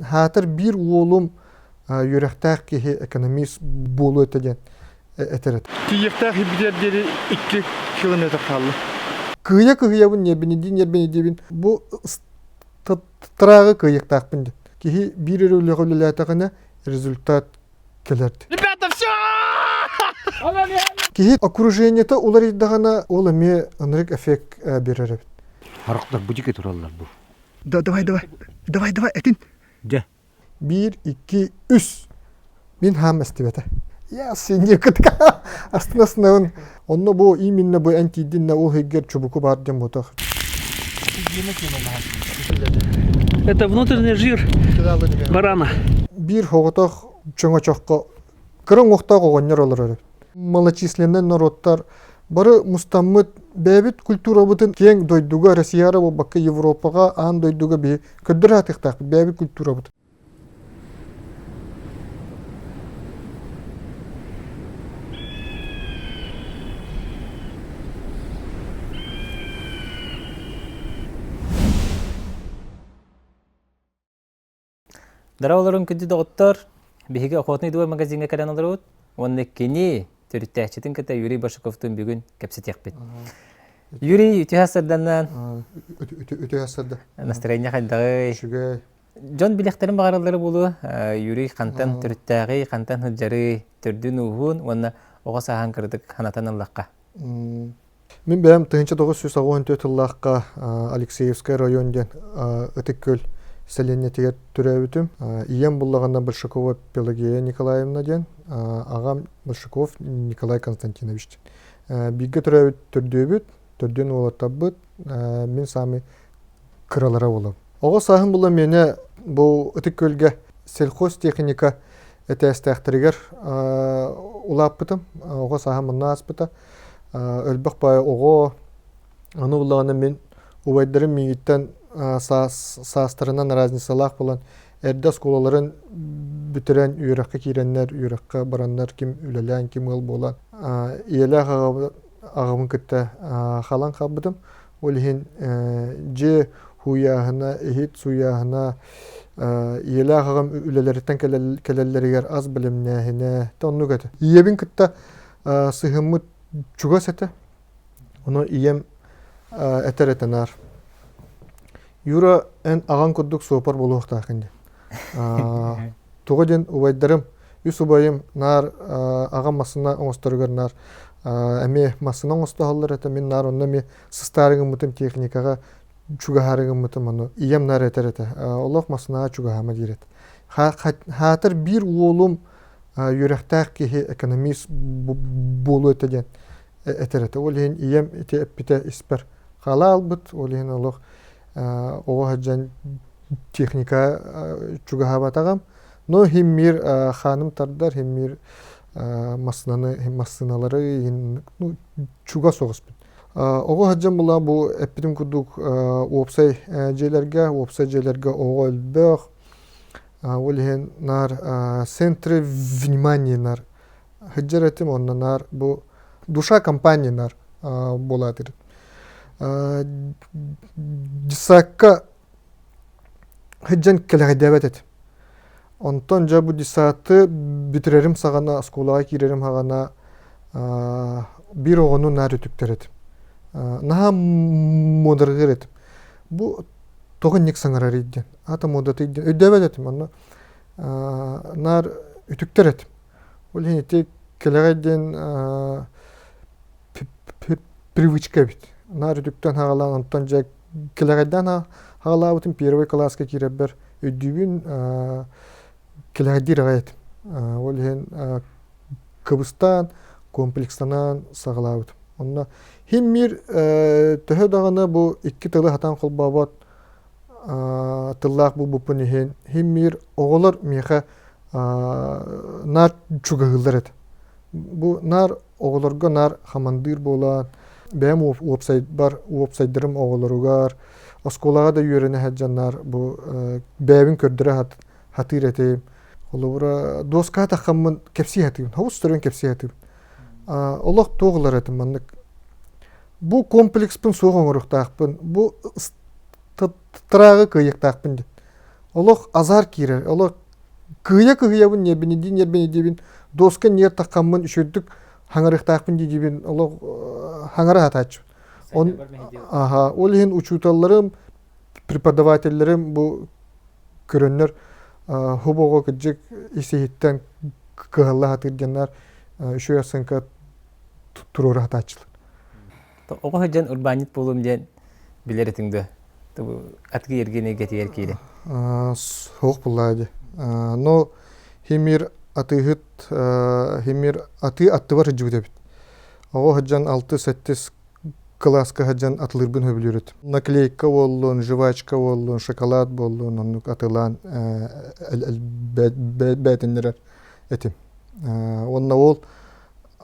Хаатар биир уолум үөрэхтээх киһи экономист буолуо этэ диэн этэр этэ. Тиийиэхтээх ирбитигэр диэри 2 километр хаалла. Кыйа кыһыйабын, ньиэрбинидии ньиэрбинидиибин. Бу тырааҕы кыайыахтаахпын диэн. Киһи биир эрэ үлэҕэ үлэлээтэҕинэ результат кэлэр. Ребята, все! Киһи окружениета уларыйдаҕына ол эмиэ ынырык эффект биэрэр эбит. Харахтар бу тураллар бу. Да, давай, давай, давай, давай, этин. Дьэ. Биир, икки, үс. Мин хаам эстибэтэ. Я синьекытка астына Онно бу именно бу эн тиийдиннэ ол иһигэр чубуку баар диэн буотах. Это внутренний жир барана. Биир хоҕотох чөҥөчөххө кыра уҥуохтаах оҕонньор олорор эбит. Малочисленнай норуоттар бары мустаммыт бэйэбит культурабытын киэҥ дойдуга Россияра буолбакка Европаҕа аан дойдуга биһи көрдөрө сатыахтаахпыт бэйэбит культурабытын. Дороолорун күндү доҕоттор! Биһиги Охотный двор магазиҥҥа кэлэн олоробут уонна кини төрүттээччитин кытта Юрий Башаковтуун бүгүн кэпсэтиэхпит. Юрий, үтүө сарданан. Үтүө сарда. Настроение хайдаҕый? Үчүгэй. Дьон билэхтэрин баҕараллара буолуо. Юрий хантан төрүттээҕий, хантан сылдьарый, төрдүн ууһун уонна оҕо сааһын кыратык санатан ыллахха. Мин бэйэм 1984 тыллаахха Алексеевскай район диэн Ытык Күөл сэлиэнньэтигэр төрөөбүтүм. Ийэм буллаҕына Большакова Пелагея Николаевна диэн, аҕам Большаков Николай Константинович диэн. Бииргэ төрөөбүт төрдүөбүт, төрдүөн уолаттарбыт, мин саамай кыралара буолабын. Оҕо сааһым була миэнэ бу Ытык Күөлгэ сельхозтехника этээстээхтэригэр улааппытым. Оҕо сааһым онно ааспыта. Өлбөх баай оҕо, аны буллаҕына мин убайдарым миигиттэн саастарынан разницалаах буолан эрдэ оскуолаларын бүтэрэн үөрэххэ киирэннэр, үөрэххэ бараннар ким үлэлээн, ким ыал буолан ийэлээх аҕабын кытта халан хаалбытым. Ол иһин дьиэ һууйааһына, иһит сууйааһына, ийэлээх аҕам үлэлэриттэн кэлэллэригэр ас бэлэмнээһинэ, оннук этэ. Ийэбин кытта сыһыммыт чугас этэ. Ону ийэм этэр этэ наар. Юра, эн аҕаҥ курдук суопар буолуохтааххын диэн. Тоҕо диэн убайдарым, үс убайым наар аҕам массыына оҥосторугар наар эмиэ массыына оҥостоһоллор этэ. Мин наар онно эмиэ сыстаары гыммытым техникаҕа чугаһаары гыммытым ону ийэм наар этэр этэ. Олох массыынаҕа чугаһаама диир этэ. Хаатар биир уолум үөрэхтээх киһи экономист буолуо этэ диэн этэр этэ. Ол иһин ийэм ити эппитэ испэр хаала албыт. Ол иһин олох оҕо сылдьан техника чугаһаабатаҕым. Но химмир хааным тардар, химмир массыынаны, массыыналары ну, чугас оҕуспун. Оҕо сылдьан була бу эппитим курдук уопсай дьиэлэргэ, уопсай дьиэлэргэ оҕо элбэх, Ол иһин наар центры внимания наар сылдьар этим, онно наар бу душа компании наар буолаатыр. Десакка сылдьан кэлэҕэйдээбэт этим. Онтон дьэ бу десаты бүтэрэрим саҕана, оскуолаҕа киирэрим саҕана биир оҕону наар үтүктэр этим. Наһаа муодаргыыр этим. Бу тоҕо инник саҥарарый диэн. Аата муодатый диэн өйдөөбөт этим онно наар үтүктэр этим. Ол иһин ити кэлэҕэй диэн привычка эбит. Наар үтүктэн хаҕалаан онтон дьэ кэлэҕэйдээн хаҕалаабытым первый кылааска киирэрбэр өйдүүбүн кэлэҕэйдиир аҕай этим. Ол иһин кыбыстаан, комплекстанан саҕалаабытым. Онно химмир төһө даҕаны бу икки тылы хатан холбообот тыллаах буолбуппун иһин химмир оҕолор миэхэ наар чугаһыыллар этэ. Бу наар оҕолорго наар хамандыыр буолан, бэйэм уопсайбар уопсайдарым оҕолоругар, оскуолаҕа да үөрэнэ сылдьан наар бу бэйэбин көрдөрө сатыыр этим. Холобура, дуоскаҕа таххаммын кэпсии сатыыбын, хобус төрүн кэпсии сатыыбын. Олох туох ылар этим маннык. Бу комплекспын суох оҥоруохтаахпын, бу тырааҕы кыайыахтаахпын диэн. Олох азар киирэр. Олох кыһыйа-кыһыйабын, ньиэрбинидии-ньиэрбинидиибин, доска ньиэр таххаммын үчүгдүк хаҥарыахтаахпын дии-диибин олох хаҥара сатааччыбын. Он, аха, ол иһин учууталларым, преподавателлэрим бу көрөннөр хубоҕо кырдьык ис-иһиттэн кыһалла сатыыр диэннэр үчүгэй оценка туруора сатааччылар. Оҕо сылдьан урбаанньыт буолуом диэн билэр этиҥ дуо? Атгы эргин эйгэтигэр киирэн. Суох буллаа дии. Но химир атыыһыт химир атыы аттыбар сылдьыбыт эбит. Оҕо сылдьан алты-сэттис кылааска сылдьан атылыырбын сөбүлүүр этим. Наклейка буоллун, жвачка буоллун, шоколад буоллун оннук атылаан бээтиннэрэр этим. Уонна ол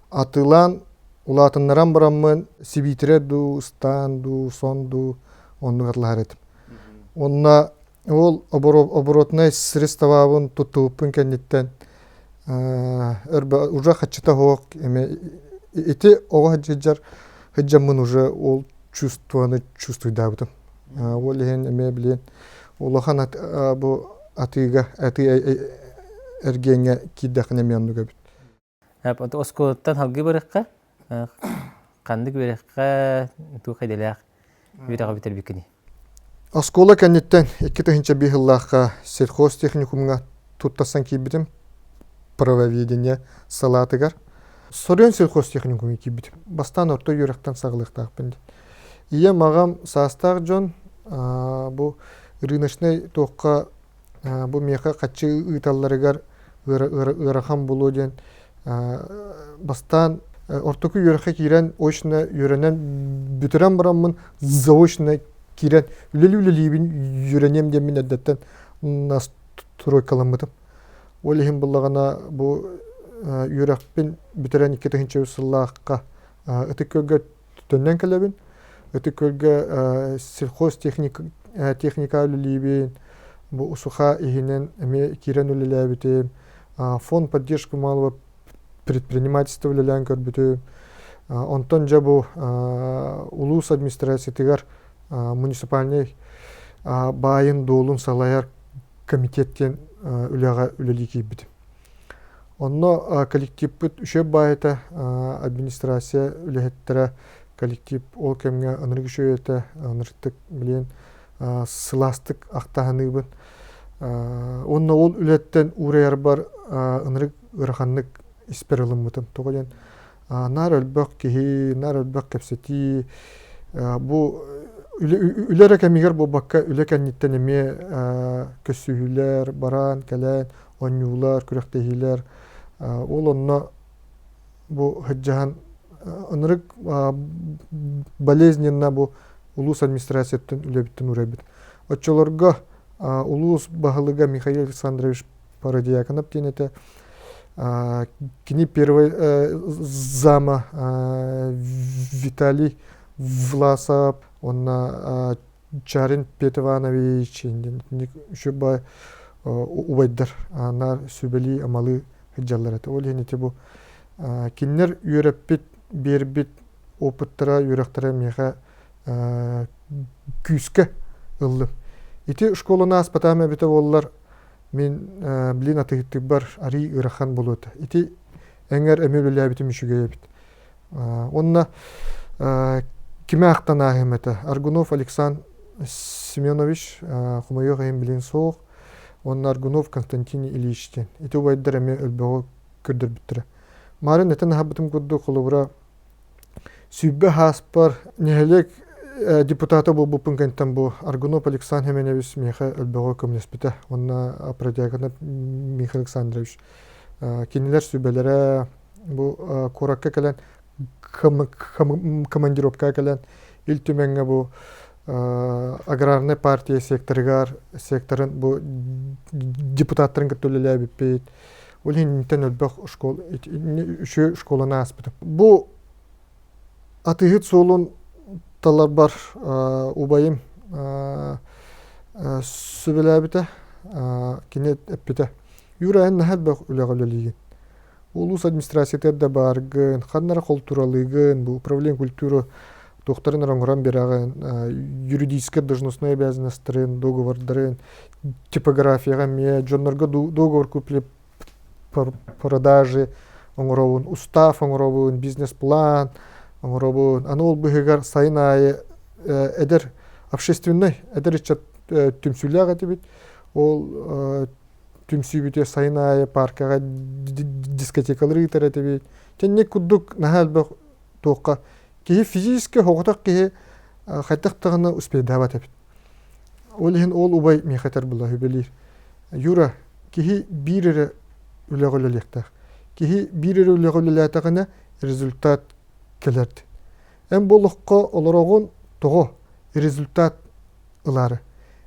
атыылаан улаатыннаран бараммын сибиитирэ дуу, ыстаан дуу, сон дуу оннук атылаһар этим. Уонна ол оборотнай средствобун туттубуппун кэнниттэн уже хаччыта суох эме ити оҕо сылдьар сылдьаммын уже ол чувствоны чувствуйдаабытым. Ол иһин эмиэ билин улахан бу атыыга атыы эргиэҥҥэ киирдэххинэ эмиэ оннук эбит. Оскуолаттан салгыы барыахха, ханнык үөрэххэ туох идэлээх үөрэҕи бүтэрбиккиний? Оскуола кэнниттэн 2005 сыллаахха сельхозтехникумҥа туттарсан киирбитим правоведение салаатыгар. Соруйан сельхозтехникумҥа киирбитим. Бастаан орто үөрэхтэн саҕалыахтаахпын диэн. Ийэм, аҕам саастаах дьон бу рыночнай туохха бу миэхэ хаччы ыыталларыгар ыарахан буолуо диэн бастаан ортоку үөрэххэ киирэн очно үөрэнэн бүтэрэн бараммын заочно киирэн үлэлии-үлэлиибин үөрэниэм диэммин эрдэттэн настройкаламмытым. Ол иһин буллаҕына бу үөрэхпин бүтэрэн 2003 сыллаахха Ытык Күөлгэ төннөн кэлэбин. Ытык Күөлгэ сельхозтехника техника үлэлиибин. Бу УСУХа иһинэн эмиэ киирэн үлэлээбитим. Фонд поддержки малого предпринимательства үлэлээн көрбүтүм. Онтон дьэ бу улуус администрациятыгар муниципальнай баайын-дуолун салайар комитет диэн үлэҕэ үлэлии киирбитим. Онно коллективпыт үчүгэй баайыта администрация үлэһиттэрэ коллектив ол кэмҥэ ынырык үчүгэй этэ, ынырыктык билиэн сылаастык ахтаһыныыбын. Уонна ол үлэттэн уурайарбар ынырык ыараханнык испэр ылыммытым. Тоҕо диэн наар элбэх киһи, наар элбэх кэпсэтии бу үлэ эрэ кэмигэр буолбакка үлэ кэнниттэн эмиэ көссүүһүүлэр баран кэлэн оонньуулар, күрэхтэһиилэр ол онно бу сылдьаһан ынырык болезненно бу улуус администрацияттан үлэбиттэн уурайбыт. Оччолорго улуус баһылыга Михаил Александрович Парадьяконов диэн этэ. Кини первый зама Виталий Власов, уонна Чарин Петр Иванович үчүгэй убайдар наар сүбэлии-амалыы сылдьаллар этэ. Ол иһин ити бу кинилэр үөрэппит, биэрбит опыттара, үөрэхтэрэ миэхэ күүскэ ыллым. Ити школаны ааспатаҕым эбитэ буоллар, мин билин атыыһыттыырбар арыый ыарахан буолуо этэ. Ити эҥэр эмиэ үлэлээбитим үчүгэй эбит. Уонна кими аахтан ааһыам этэ? Аргунов Александр Семенович, хомойуох иһин билин суох. Уонна Аргунов Константин Ильич диэн. Ити убайдар эмиэ өлбөҕү көрдөрбүттэрэ. Марын этэн аһарбытым курдук, холобура, сүүрбэ сааспар нэһилиэк депутата буолбуппун кэнниттэн бу Аргунов Александр Семенович миэхэ өлбөҕү көмөлөспүтэ. Уонна Продьяконов Михаил Александрович. Кинилэр сүбэлэрэ, бу куоракка кэлэн командировкаҕа кэлэн Ил Түмэҥҥэ бу аграрнай партия секторыгар секторын бу депутаттарын кытта үлэлээбиппит. Ол иһинтэн элбэх школа үчүгэй школаны ааспытым. Бу атыыһыт суолун таларбар убайым сүбэлээбитэ, кини эппитэ. Юра, эн наһаа элбэх үлэҕэ үлэлиигин. Улуус администрациятыгар да бааргын, ханна эрэ холтуралыыгын, бу управление культуры. Туохтарын эрэ оҥорон биэрэҕин, юридическай должностной обязанностарын, договордарын, типографияҕа эмиэ дьоннорго договор купли продажи оҥоробун, устав оҥоробун, бизнес-план оҥоробун. Аны ол быһыгар сайын аайы эдэр общественнай эдэр ыччат түмсүүлээх этибит. Ол түмсүүбүтүгэр сайын аайы паркаҕа дискотекалары ыытар этибит. Кэнник курдук наһаа элбэх туохха киһи физически соҕотох киһи хайдах даҕаны успейдаабат эбит. Ол иһин ол убай миэхэ этэр була үбэлиир. Юра, киһи биир эрэ үлэҕэ үлэлиэхтээх. Киһи биир эрэ үлэҕэ үлэлээтэҕинэ результат кэлэр. Эн бу олоххо олороҕун тоҕо результат ылаары.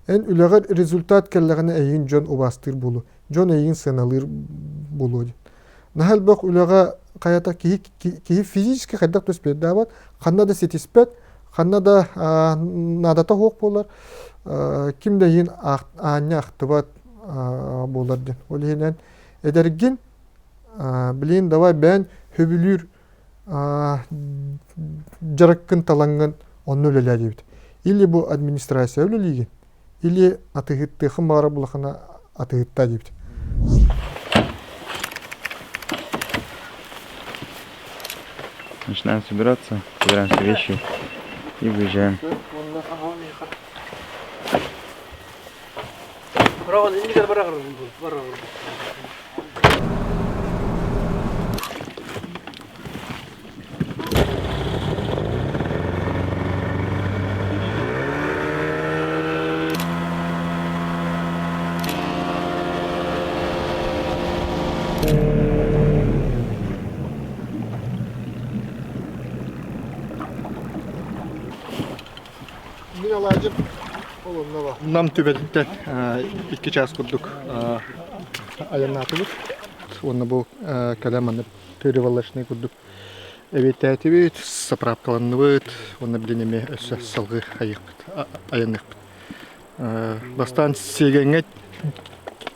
Эн үлэҕэр результат кэллэҕинэ эйигин дьон убаастыыр буолуо, дьон эйигин сыаналыыр буолуо диэн. Наһаа элбэх үлэҕэ хайата киһи, киһи физически хайдах да успейдаабат, ханна да ситиспэт, ханна да наадата суох буолар, ким да эйигин аанньа ахтыбат буолар диэн. Ол иһинэн эдэргин билигин давай бэйэн сөбүлүүр дьарыккын талаҥҥын онно үлэлээ диэбит. Или бу администрация үлэлиигин, или атыыһыттыаххын баҕарар булахына атыыһыттаа диэбит. Начинаем собираться, собираем все вещи и выезжаем. Мин алаадьым Нам түбэтиттэн икки чаас курдук айаннаатыбыт. Уонна бу кэлэн манна перевалочный курдук эбиэттээтибит, саправкаланныбыт уонна билин эмиэ өссө салгыы айыахпыт, айанныахпыт. Бастаан Сиэгэҥҥэ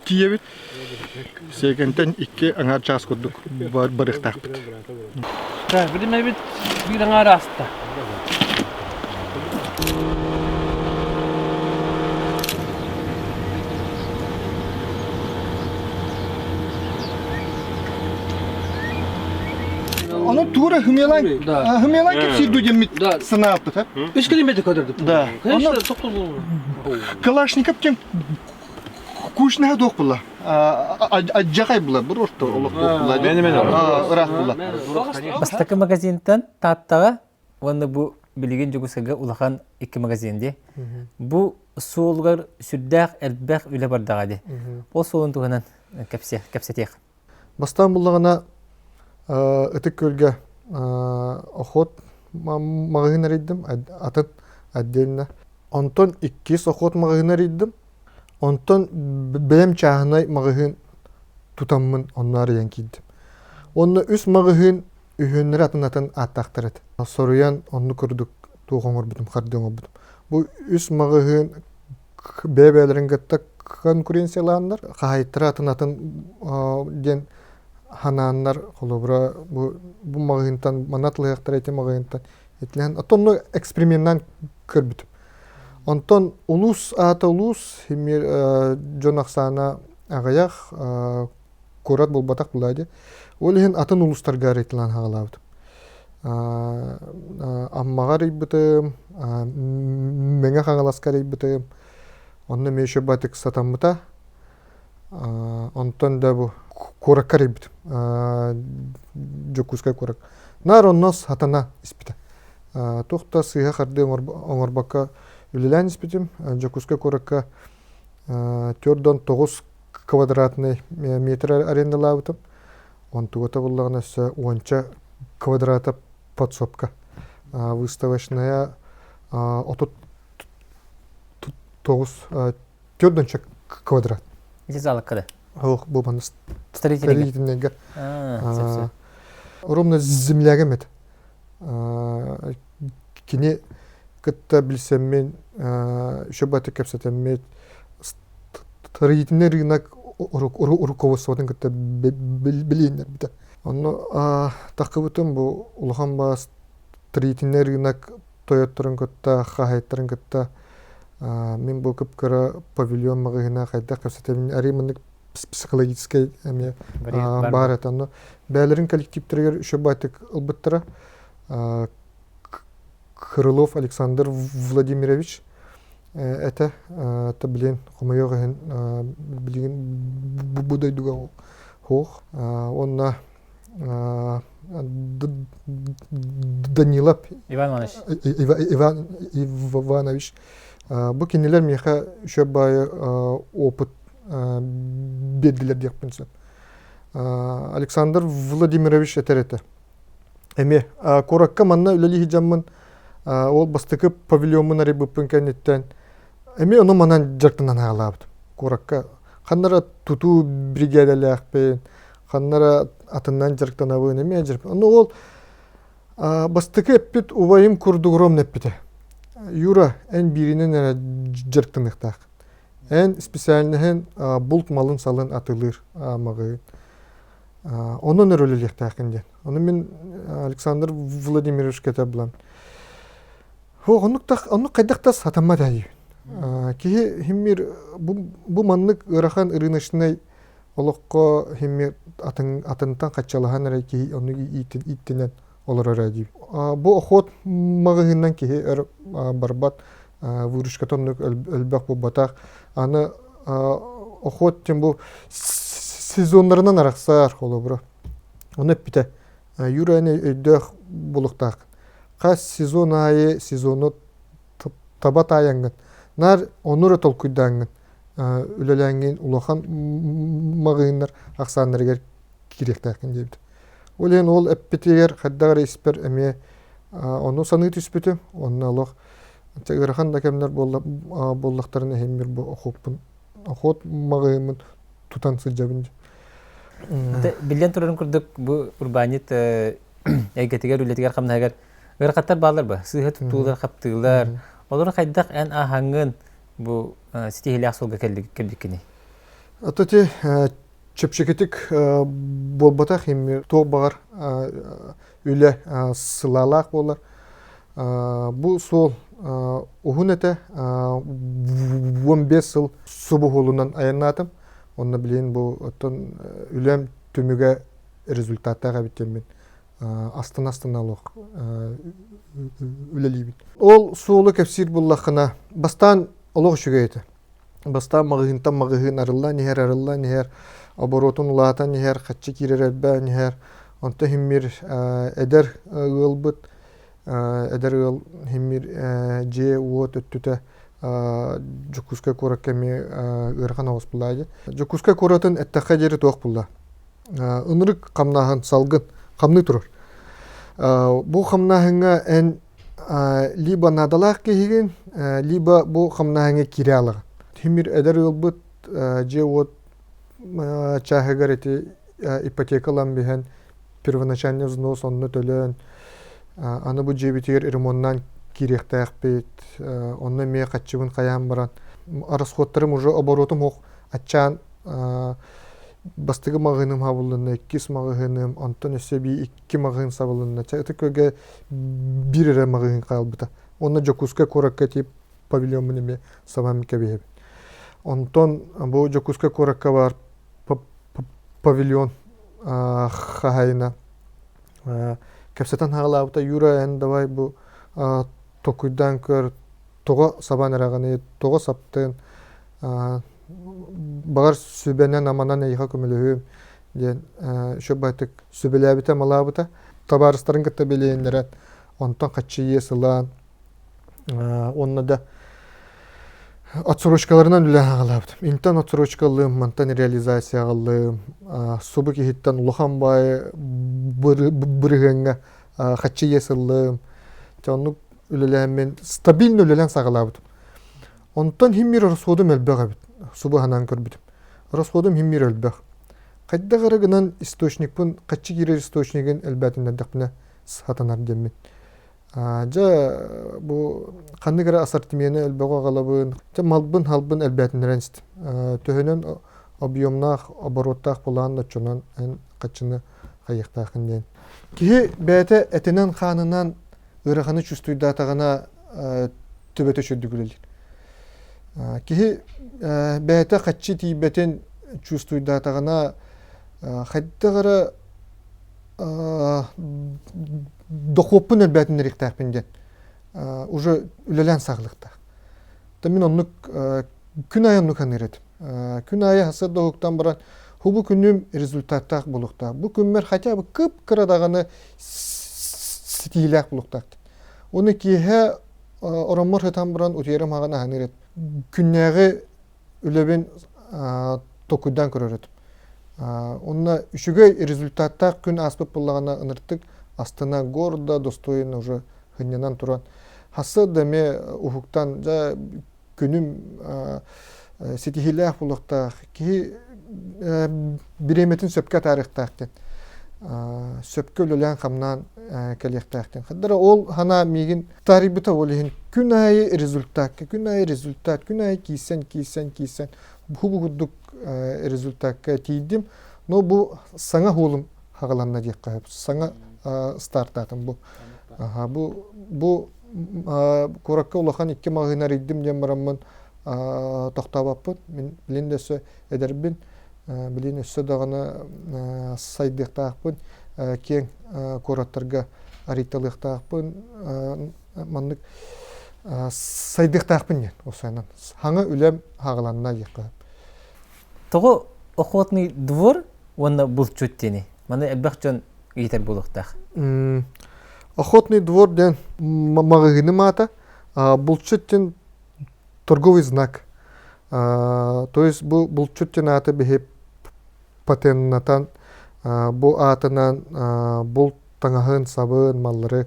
тиийэбит. Сиэгэнтэн икки аҥаар чаас курдук барыахтаахпыт. Билимэбит биир аҥаар ааста. Ону тура хымелан хымелан кепсир дудеммит санааппыт. Үс километр көтөрдүк. Да. Конечно, Калашников тем Кучнаһа туох була? Адьахай була, бу орто олох туох була. Ыраах була. Бастакы магазинтан Тааттаҕа уонна бу билигин Дьокуускайга улахан икки магазин дии. Бу суолугар сүрдээх элбэх үлэ бардаҕа дии. Ол суолун туһунан кэпсэтиэх. Бастаан буллаҕына Ытык Күөлгэ охот маҕаһыын арыйдым, атын отдельно. Онтон иккис охот маҕаһыын арыйдым. Онтон бэйэм чааһынай маҕаһыын тутаммын онно арыйан киирдим. Уонна үс маҕаһыын үһүөннэрэ атын-атын ааттаахтар этэ. Соруйан оннук курдук туох оҥорбутум, хардыы оҥорбутум. Бу үс маҕаһыын бэйэ-бэйэлэрин кытта конкуренциялааннар, хаһаайыттара атын-атын диэн ханааннар, холобура, бу, бу маҕаһыынтан манна атылыһыахтара ити маҕаһыынтан итилэһэн, оттон эксперименнаан көрбүтүм. Онтон улуус аата улуус, дьон ахсаана аҕыйах, куорат буолбатах буолаа дии. Ол иһин атын улуустарга арыйталаан хаалаабытым. Аммаҕа арыйбытым, Мэҥэ Хаҥаласка арыйбытым. Онно эмиэ еще батык сатаммыта. Онтон да бу куоракка арыйбытым. Дьокуускай куорак. Наар онно сатана испитэ. Туох да сыыһа хардыы оҥорбокко үлэлээн испитим. Дьокуускай куоракка 49 квадратный метр арендалаабытым. Онтуга табыллаҕына өссө уонча квадрата подсобка. Выставочная 39 төрдүнчэ квадрат. Ити залыкка да? Ох, бу манна строительныйга. Ровно землягым это. Кини кытта билсэммин, еще баты кэпсэтэммит, строительный рынок руководствотын кытта билииннэрбитэ. Онно таххыбытым бу улахан баас строительный рынок тойотторун кытта, хаһаайыттарын кытта мин бу кып-кыра павильон маҕаһыына хайдах кэпсэтэбин арый маннык психологическай эмиэ баар этэ. Онно бэйэлэрин коллективтэригэр үчүгэй баайтык ылбыттара. Крылов Александр Владимирович этэ. Это билин хомойуох иһин билигин бу дойдуга суох. Уонна Данилов Иван Иванович. Иван Иванович. Бу кинилэр миэхэ үчүгэй баайы опыт биэрдилэр диэхпин сөп. Александр Владимирович этэр этэ. Эмиэ куоракка манна үлэлии сылдьаммын ол бастакы павильоммун арыйбыппын кэнниттэн эмиэ ону манан дьарыктанан хаалаабытым. Куоракка ханна эрэ тутуу биригээдэлээхпин, ханна эрэ атынынан дьарыктанабын эмиэ дьарык. Ону ол бастакы эппит убайым курдук ровно эппитэ. Юра, эн бииринэн эрэ дьарыктаныахтаах. Эн специальноһын булт малын-салын атылыыр маҕаһыын. Онон эрэ үлэлиэхтээххин диэн. Ону мин Александр Владимировичка этэ булан. Оннук оннук хайдах да сатаммат айыбын. Киһи химмир бу, бу маннык ыарахан рыночнай олоххо химмир атын атынтан хаччалаһан эрэ киһи оннук ииттинэн олорор ээ диибин. Бу охот маҕаһыынынан киһи өр барбат, выручката оннук элбэх буолбатах. Аны охот диэн бу сезоннарынан арахсар холобура. Ону эппитэ. Юра эн өйдөөх булуктаах. Хас сезон аайы сезону таба таайаҥҥын, наар ону эрэ толкуйдааҥҥын үлэлээҥҥин улахан маҕаһыыннар ахсааннарыгар киириэхтээххин диэбит. Ол иһин ол эппитигэр хайдах эрэ испэр эмиэ ону саныы түспүтүм. Онно олох ыарахан да кэмнэр буоллахтарын иһин бу охуоппун охуот маҕаһыыммын тутан сылдьабын. Биллэн турарын курдук бу урбаанньыт эйгэтигэр үлэтигэр хамнаһыгар ыарахаттар бааллар ба сыыһа туттуулар хаптыылар олору хайдах эн ааһаҥҥын бу ситиһиилээх суолга кэлбиккиний Ото ти чэпчэкитик буолбатах имми туох баҕар үлэ сылаалаах буолар. Бу суол уһун этэ 15 сыл субуһуулунан айаннаатым. Онно билигин бу оттон үлэм түмүгэ результаттаах эбит диэммин астына-астына олох үлэлиибин. Ол суолу кэпсиир буллаххына, бастаан олох үчүгэй этэ. Бастаан маҕаһыынтан маҕаһыын арыллан иһэр, арыллан иһэр, оборотун улаатан иһэр, хаччы киирэр элбээн иһэр. Онто иһиммир эдэр ыалбыт, эдэр ыал иһиммир дьиэ-уот өттүтэ Дьокуускай куоракка эмиэ ыарахан оҕус булла дии. Дьокуускай куоратын эттэххэ диэри туох булла? Ынырык хамнааһын салгын хамныы турар. Бу хамнааһыҥҥа эн либо наадалаах киһигин, либо бу хамнааһыҥҥа киирэ алаҕын. Тимир эдэр ыалбыт дьиэ-уот чааһыгар ити ипотека ылан биһэн первоначальный взнос онно төлөөн аны бу дьиэбитигэр ремоннаан киириэхтээхпит онно эмиэ хаччыбын хайаан баран расходтарым уже оборотум ох аччаан бастакы маҕаһыыным сабыллынна, иккис маҕаһыыным, онтон өссө эбии икки маҕаһыын сабылынна. Чэ, ытык күөлгэ биир эрэ маҕаһыын хаалбыта. Уонна Дьокуускай куоракка тиийп павильоммун эмиэ сабан кэбиһэбин. Онтон бу Дьокуускай куоракка баар павильон хаһаайына кэпсэтэн хаалаабыта Юра эн давай бу толкуйдаан көр тоҕо сабан эрэҕиний тоҕо саптын баҕар сүбэнэн-аманан эйиэхэ көмөлөһүөм диэн үчүгэйдик сүбэлээбитэ-амалаабыта. Табаарыстарын кытта билиһиннэрэн, онтон хаччыйыы сылаан уонна да отсрочкаларынан үлэ аҕалаабытым. Интэн отсрочкалыым, мантан реализация аҕаллым. Субу киһиттэн улахан баайы бырыһыаҥҥа хаччыйыы сыллым. Оннук үлэлээммин стабильно үлэлээн саҕалаабытым. Онтон химмир расходум элбэх эбит. Субу санаан көрбүтүм. Расходум химмир элбэх. Хайдах эрэ гынан источникпын, хаччы киирэр источнигын элбээтиннэрдэхпинэ сатанар диэммин. Дьэ, бу ханнык эрэ ассортимены элбэҕи аҕалабын. Дьэ, малбын-халбын элбээтиннэрэн истим. Төһөнөн объемнаах, обороттаах булаан оччонон эн хаччыны хайыахтааххын диэн. Киһи бэйэтэ этинэн-хаанынан. ыараханы чувствуйдаатаҕына төбөтө үчүгдүк үлэлиир. Киһи бэйэтэ хаччы тиийбэтин чувствуйдаатаҕына хайдах эрэ дохуоппун элбээтин эриэхтээхпин диэн уже үлэлээн саҕалыахтаах. Та мин оннук күн аайы оннук саныыр этим. Күн аайы сарсыарда уһуктан баран бу күнүм результаттаах буолуохтаах. Бу күммэр хотя бы кып-кыра даҕаны ситиилээх буолуохтаах. Уонна киэһэ ороммор сытан баран утуйарым хаҕын аһыныыр этим. Күннээҕи үлэбин токуйдаан көрөр этим. Онно үчүгэй результаттаах күн ааспыт буоллаҕына ыныртык астына гордо, достойно уже сынньанан туран сарсыарда эмиэ уһуктан дьэ күнүм ситиһиилээх буолуохтаах киһи бириэмэтин сөпкө атаарыахтаах диэн сөпкө үлэлээн-хамнаан кэлиэхтээх диэн. Хаддара ол санаа миигин таарыйбыта ол иһин күн аайы результакка, күн аайы результат, күн аайы киирсэн, киирсэн, киирсэн бу курдук результакка тиийдим. Но бу саҥа уолум хаҕаланна диэххэ сөп. Саҥа стартаатым бу. Бу бу куоракка улахан икки маҕаһыын арыйдым диэн бараммын тохтообоппун. Мин билин да өссө эдэрбин, билин өссө даҕаны сайдыахтаахпын, киэҥ куораттарга арыйталыахтаахпын, маннык сайдыахтаахпын диэн осуонан. Хаҥа үлэм хаҕаланна диэххэ. Тоҕо охотный двор уонна булчут диэни? Маны элбэх дьон ыйытар буолуохтаах. Охотный двор диэн маҕаһыыным аата, булчут диэн торговый знак. То есть бу булчут диэн ааты биһи патеннатан бу аатынан булт таҥаһын, сабын, маллары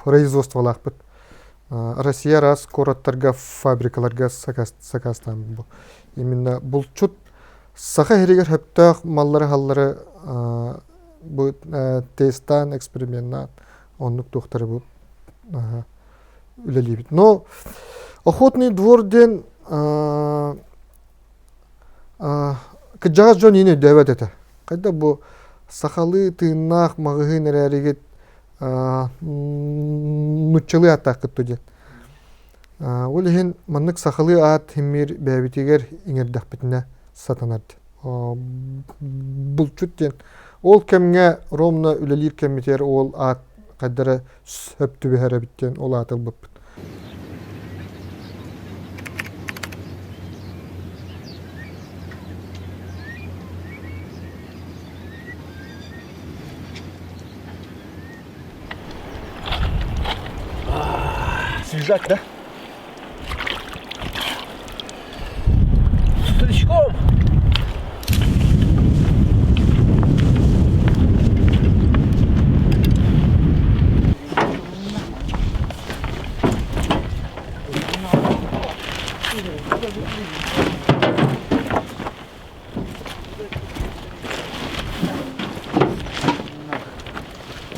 производстволаахпыт. Россия араас куораттарга, фабрикаларга сакаастаан бу. Именно булчут саха иһигэр сөптөөх маллары-халлары бу тестаан, эксперименнаан оннук туохтары бу үлэлиибит. Но охотный двор диэн кырдьаҕас дьон иин өйдөөбөт этэ. Хайда бу сахалыы тыыннаах маҕаһыын эрээригит нуччалыы ааттааххыт дуу диэн. Ол иһин маннык сахалыы аат химмиир бэйэбитигэр иҥэрдэхпитинэ сатанар диэн. Булчут диэн. Ол кэмҥэ ровно үлэлиир кэммитигэр ол аат хайдара сөп түбэһэр эбит диэн ол ааты ылбыппыт. Свежак, да? С стручком!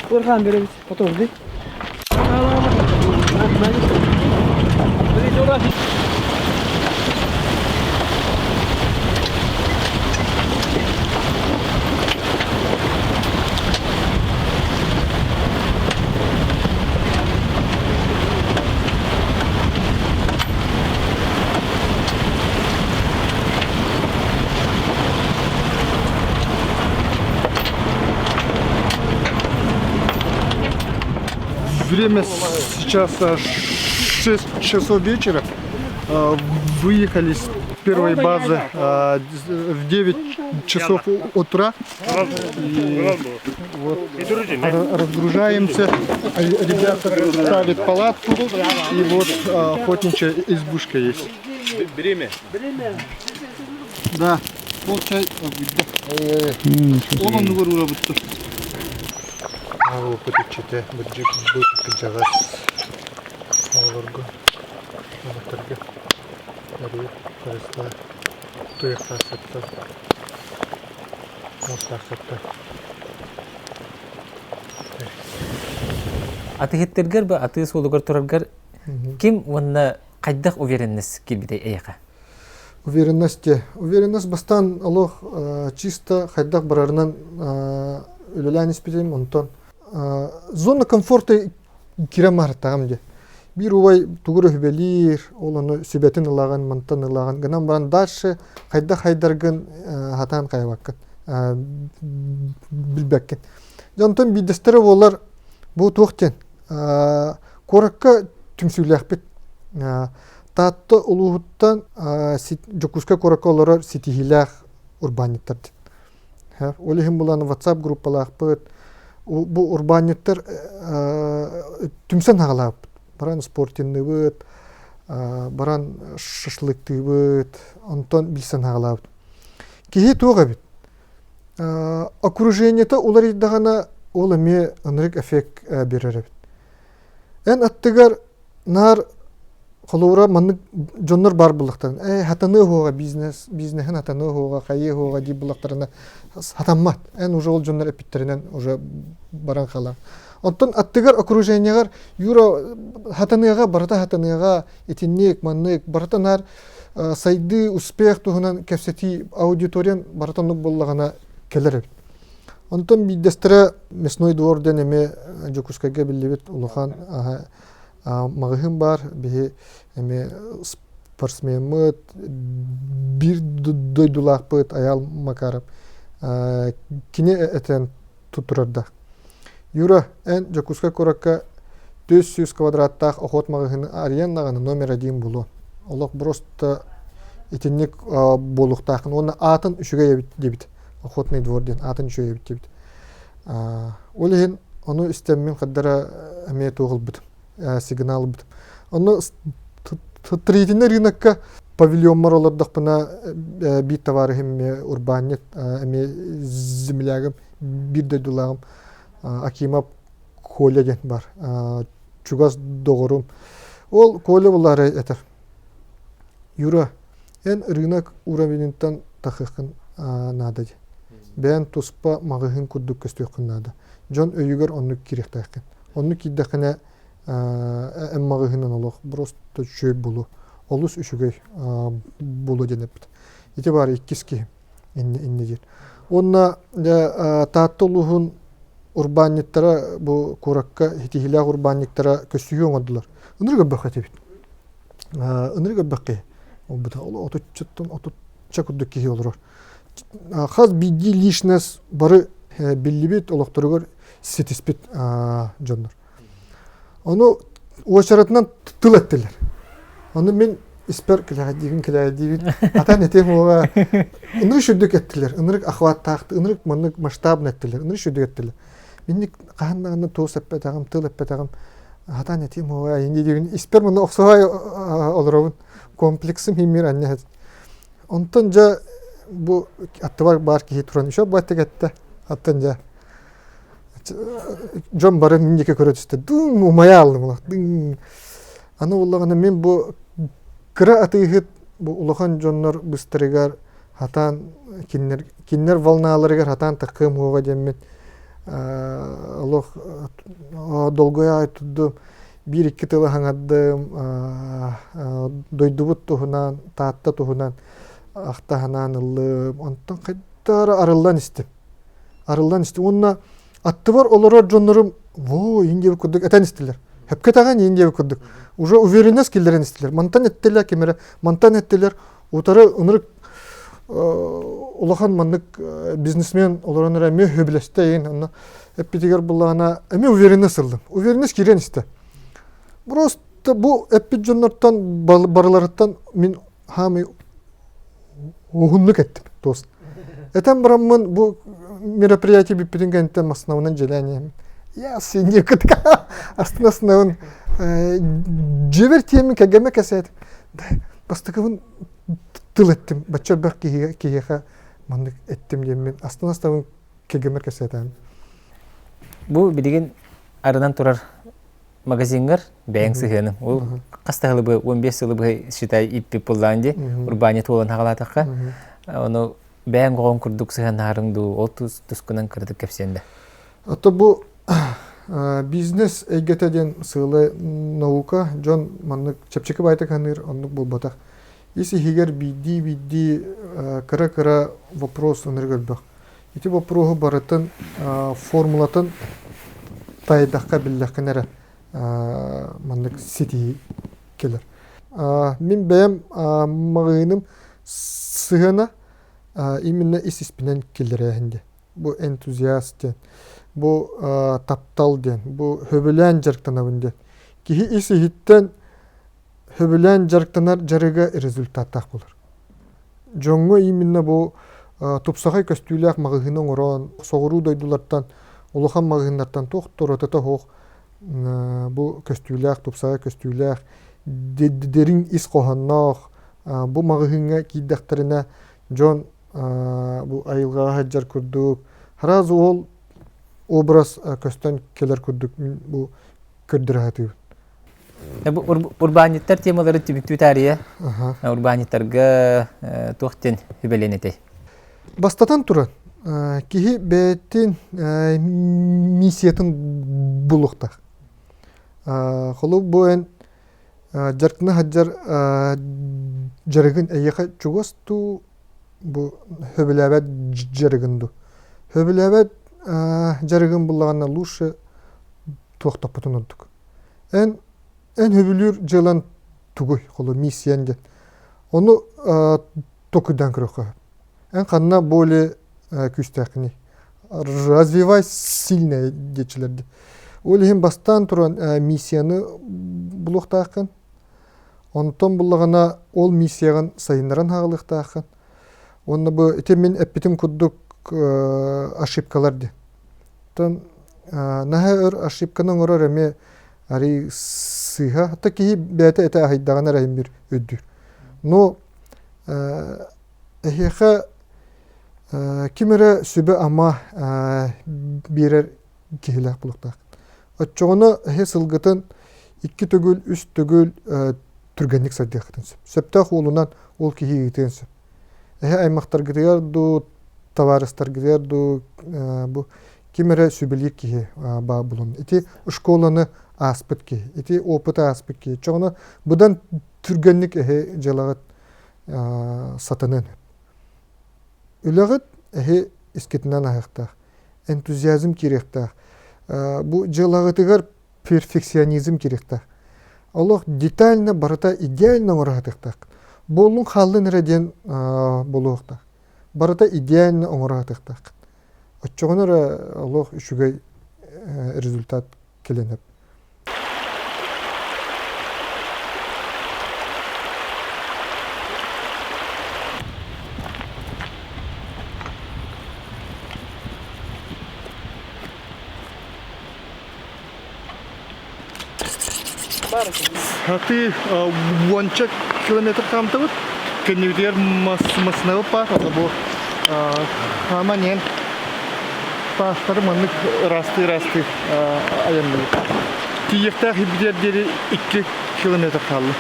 Курхан беребит, потом жди. Время сейчас 6 часов вечера. Выехали с первой базы в 9 часов утра. И вот разгружаемся. Ребята ставят палатку. И вот охотничья избушка есть. Время. Да, ол чай Ол оннугар уурабыттар. Аҕалбыт иччитэ бырдьык бу кырдьаҕас оҕолорго оҕотторго өрүү харыстаа туйахтаах сыттар муостаах сыттар Атыһыттаргар бу атыы суолугар тураргар ким уонна хайдах уверенность киирбитэй эйиэхэ? Уверенность Уверенность бастаан олох чисто хайдах барарынан үлэлээн испитим. Онтон Зона комфорта кирэн маһыртаҕым дии. Биир убай тугу эрэ сүбэлиир, ол ону сүбэтин ылаҕын, мантан ылаҕын гынан баран дальше хайдах хайдаргын хатаан хайабаккын, билбэккин. Дьэ онтон биирдэстэрэ буолар бу туох диэн куоракка түмсүүлээхпит. Таатта улууһуттан Дьокуускай куоракка олорор ситиһиилээх урбаанньыттар диэн. Ол иһин булан WhatsApp группалаахпыт. Бу урбаанньыттар түмсэн хаҕалаабыт. Баран спортинныыбыт, баран шашлыктыыбыт, онтон билсэн хаҕалаабыт. Киһи туох эбит? Окружениета уларыйдаҕына ол эмиэ ынырык эффект биэрэр эбит. Эн аттыгар наар холобура маннык дьоннор баар буллахтарына ээ хатаныа уһуоҕа бизнес бизнеһин хатаныа уһуоҕа хайыа уһуоҕа диир буллахтарына хатаммат эн уже ол дьоннор эппиттэринэн уже баран хаалар оттон аттыгар окружениеҕар Юра хатаныаҕа барыта хатаныаҕа итинник маннык барыта наар сайдыы успех туһунан кэпсэтии аудиториян барыта оннук буоллаҕына кэлэр эбит Онтон биирдэстэрэ Мясной двор диэн эмиэ Дьокуускайга биллибит улахан маҕаһыын баар. Биһи эмиэ спортсмеммыт, биир дойдулаахпыт Айаал Макаров кини этэн турарда. Юра, эн Дьокуускай куоракка 400 квадраттаах охот маҕаһыыны арыйан даҕаны номер один буолуо. Олох просто итинник буолуохтааххын уонна аатын үчүгэй эбит диэбит. Охотный двор диэн аатын үчүгэй эбит диэбит. Ол иһин ону истэммин хардара эмиэ туох ылбытым, сигнал ылбытым. Ону строительный рынокка павильоммар олордохпуна биир товарищым эмиэ урбаанньыт, эмиэ землягым, биир дойдулааҕым Акимов Коля диэн бар. Чугас доҕорум. Ол Коля булаары этэр. Юра, эн рынок уровеньтан тахыаххын наада дии. Бэйэн туспа маҕаһыын курдук көстүөххүн наада. Дьон өйүгэр оннук киириэхтээххин. Оннук киирдэххинэ эн маҕаһыынын олох просто үчүгэй буолуо. Олус үчүгэй буолуо диэн эппит. Ити баар иккис киһи иннэ иннэ диир. Уонна дьэ Таатта улууһун урбаанньыттара бу куоракка ситиһиилээх урбаанньыттара көссүһүү оҥордулар. Ынырык өрбөх этибит. Ынырык өрбөх киһи. Олбута отуччуттан отучча курдук киһи олорор. Хас биирдии личность бары биллибит олохторугар ситиспит дьоннор. Ону уочаратынан тыл эттилэр. Ону мин испэр килээдиибин килээдиибин атан этиэм уола ынырык сүрдүк эттилэр, ынырык охваттаахты, ынырык маннык масштабно эттилэр, ынырык сүрдүк эттилэр. Минник хаһан даҕаны туос эппэтэҕим, тыл эппэтэҕим, атан этиэм уола инди диибин испэр муну охсуһай олоробун. Комплексым химмир анньа Онтон дьэ бу аттыбар баар киһи туран еще баттык этте. Аттан дьэ дьон бары минники көрө түстэ дыҥ умайа аллым дыҥ аны уллаҕына мин бу кыра атыыһыт бу улахан дьоннор быстарыгар хатаан кинилэр кинилэр волналарыгар хатаан таххыам уоҕа диэммин олох долгуйа турдум биир-икки тылы хаҥардым дойдубут туһунан Таатта туһунан ахта санаан ыллым онтон хайдах арыллан истим арыллан истим уонна аттыбар олорор дьоннорум во иин диэбит курдук этэн истилэр хөпкө этэҕин иин диэбит курдук уже уверенность киллэрэн истилэр мантан эттилэр ким эрэ мантан эттилэр утары ынырык улахан маннык бизнесмен олорон эрэ эмиэ сөбүлэстэ иин онно эппитигэр буллаҕына эмиэ уверенность ыллым уверенность киирэн истэ просто бу эппит дьоннортон барыларыттан мин хаамый уһуннук эттим тост этэн бараммын бу мероприятие бүппүтүн кэнниттэн массыынабынан дьиэлээн иһэммин я синье кытка астына астынабын дьиэбэр тиэммин кэргэммэ кэсээтим бастакыбын тыл эттим бачча элбэх киһиэхэ маннык эттим диэммин астына астынабын кэргэммэр кэпсээтээм бу билигин арынан турар магазиҥҥар бэйэҥ сыһыаныҥ. Ол хас да сылы 15 сылы быһа считай иппит буллаан дии урбаанньа туолан хаҕалаатахха ону бэйэҥ оҕоҥ курдук сыһыаннаһарыҥ дуу ол тускунан кыратык кэпсиэн да. Ото бу бизнес эйгэтэ диэн сыала наука дьон маннык чэпчэки баайтык саныыр оннук буолбатах. Ис иһигэр биирдии-биирдии кыра-кыра вопрос ынырык элбэх. Ити боппуруоһу барытын формулатын Таайдахха биллэххинэ эрэ маннык ситиһии кэлэр. Мин бэйэм маҕаһыыным сыһыана именно ис-испинэн киллэрээһин диэн. Бу энтузиаст диэн, бу таптал диэн, бу хөбүлээн дьарыктанабын диэн. Киһи ис-иһиттэн хөбүлээн дьарыктанар дьарыга результаттаах буолар. Дьоҥҥо именно бу тупсаҕай көстүүлээх маҕаһыыны оҥорон, соҕуруу дойдулартан, улахан маҕаһыыннартан туох да уратыта суох бу көстүүлээх, тупсаҕай көстүүлээх, дириҥ ис хоһоонноох бу маҕаһыыҥҥа киирдэхтэринэ дьон бу айылҕаҕа сылдьар курдук сразу ол образ көстөн кэлэр курдук мин бу көрдөрө сатыыбын. Бу урбаанньыттар темалары түмүктүү таарыйа урбаанньыттарга туох диэн сүбэлиэн этэй? Бастатан туран, киһи бэйэтин миссиятын булуохтаах. Холобур, бу эн дьарыктана сылдьар дьарыгын эйиэхэ чугас дуу, бу сөбүлээбэт дьарыгын дуу? Сөбүлээбэт дьарыгын буллаҕына лучше туохтаппытын ордук. Эн эн сөбүлүүр дьыалан тугуй, холобур, миссиян диэн. Ону токуйдаан көрүөххэ сөп. Эн ханна более күүстээххиний? Развивай сильное диэччилэр дии. Ол иһин бастаан туран миссияны булуохтааххын. Онтон буллаҕына ол миссияҕын сайыннаран хаалыахтааххын. Уонна бу ити мин эппитим курдук ошибкалар диэн. Оттон наһаа өр ошибканы оҥорор эмиэ арый сыыһа. Хата киһи бэйэтэ этэ аһыйдаҕына эрэ иһин өйдүүр. Но эһиэхэ ким эрэ сүбэ-ама биэрэр киһилээх буолуохтаах. Оччоҕуна эһи сылгытын икки төгүл, үс төгүл түргэнник сайдыаххытын сөп. Сөптөөх уолунан ол киһи ыытыан сөп. Эһи аймахтаргытыгар дуу, табаарыстаргытыгар дуу бу ким эрэ сүбэлиир киһи баа булун. Ити школаны ааспыт киһи, ити опыты ааспыт киһи. Оччоҕуна быдан түргэнник эһи дьыалаҕыт сатаныан сөп. Үлэҕит эһи искитинэн аһыахтаах, энтузиазм киириэхтээх. Бу дьыалаҕытыгар перфекционизм киириэхтээх. Олох детально барыта идеально оҥоро сатыахтаах. Буоллун хааллын эрэ диэн буолуохтаах. Барыта идеально оҥоро сатыахтааххыт. Оччоҕуна эрэ олох үчүгэй результат кэлэн сөп. Хаты уонча километр хаамтыбыт. Кэннибитигэр массыынабыт баар. Ата бу хааман иһэн таастары маннык ыраастыы-ыраастыы айанныыбыт. Тиийиэхтээх ирбитигэр диэри 2 километр хаалла.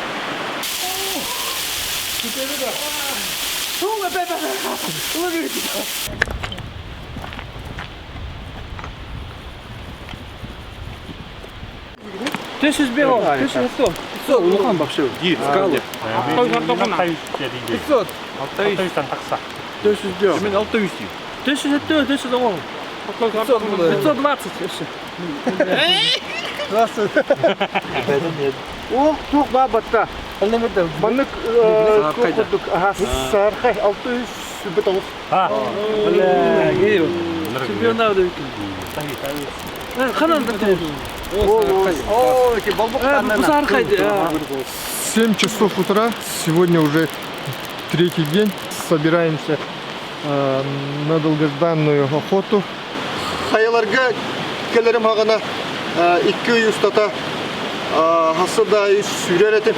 Төсүз бе ол, төсүз сто. 500 улахан вообще. Скалы. 500. 600 тахса. 400 бе. Мен 600 дейм. 400 400 оҕо. 520 өссө. Ол туох баа батта. Маннык курдук саархай 609. Чемпионат Ханан 7 часов утра, сегодня уже третий день, собираемся на долгожданную охоту. Хайаларга кэлэрим хаҕына икки ый устата хасса да сүүрэр этим.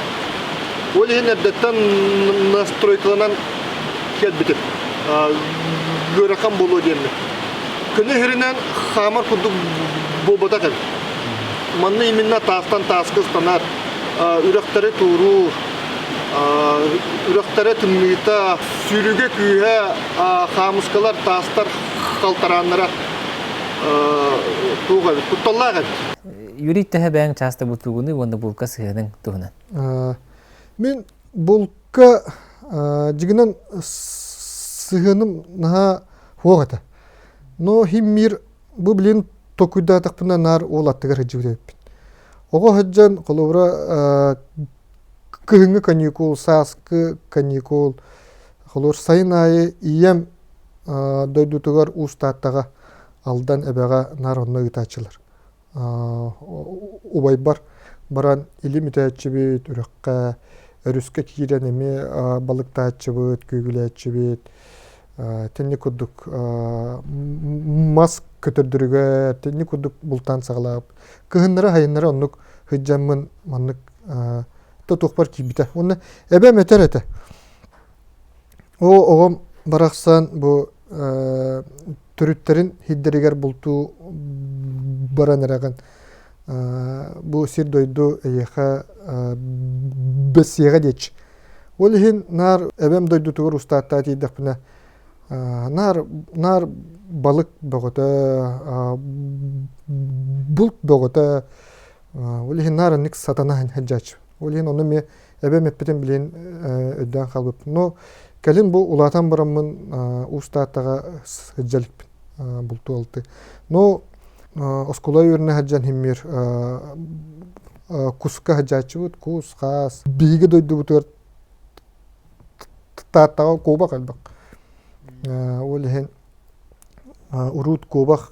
Ол иһин эрдэттэн настройкаланан кэлбитим. Ыарахан буолуо диэммин. Көнө иһэринэн хаамар курдук буолбатах эбит. Манна именно таастан тааска ыстанар, үрэхтэри туоруур, үрэхтэрэ тымныыта, сүүрүүгэ күүһэ, хаамыскалар, таастар халтарааннара туох эбит, кутталлаах эбит. Юрий төһө бэйэҥ чааста бултуугунуй уонна булка сыһыаныҥ туһунан? Мин булка дьигинэн сыһыаным наһаа суох этэ. Но химмир бу блин. Токуйдаатахпына наар уол аттыгар сылдьыбыт эбиппин. Оҕо сылдьан, холобура, кыһыҥҥы каникул, сааскы каникул, холобур, сайын аайы ийэм дойдутугар Уус Тааттаҕа Алдан эбэҕэ наар онно ыытааччылар. Убайбар баран илим үтээччибит, үрэххэ, өрүскэ киирэн эмиэ балыктааччыбыт, күөгүлээччибит. Тинни курдук мас көтөрдөрүгэр тинни курдук бултаан саҕалаабыт. Кыһыннары-сайыннары оннук сылдьаммын маннык тутуохпар киирбитэ. Уонна эбэм этэр этэ. Оо, оҕом барахсан бу төрүттэрин сирдэригэр бултуу баран эрэҕин. Бу сир-дойду эйиэхэ бэссиэҕэ диэччи. Ол иһин наар эбэм дойдутугар устааттаа тиийдэхпинэ наар наар балык бөҕөтө, булт бөҕөтө, ол иһин наар инник сатана сылдьааччы. Ол иһин ону эмиэ эбэм эппитин билин өйдөөн хаалбыппын. Но кэлин бу улаатан бараммын Уус Тааттаҕа сылдьа иликпин бултуу алты. Но оскуола үөрэнэ сылдьан иһиммир куска сылдьааччыбыт, кус, хаас. Биһиги дойдубутугар Тааттаҕа куобах элбэх. Ол иһин уруут куобах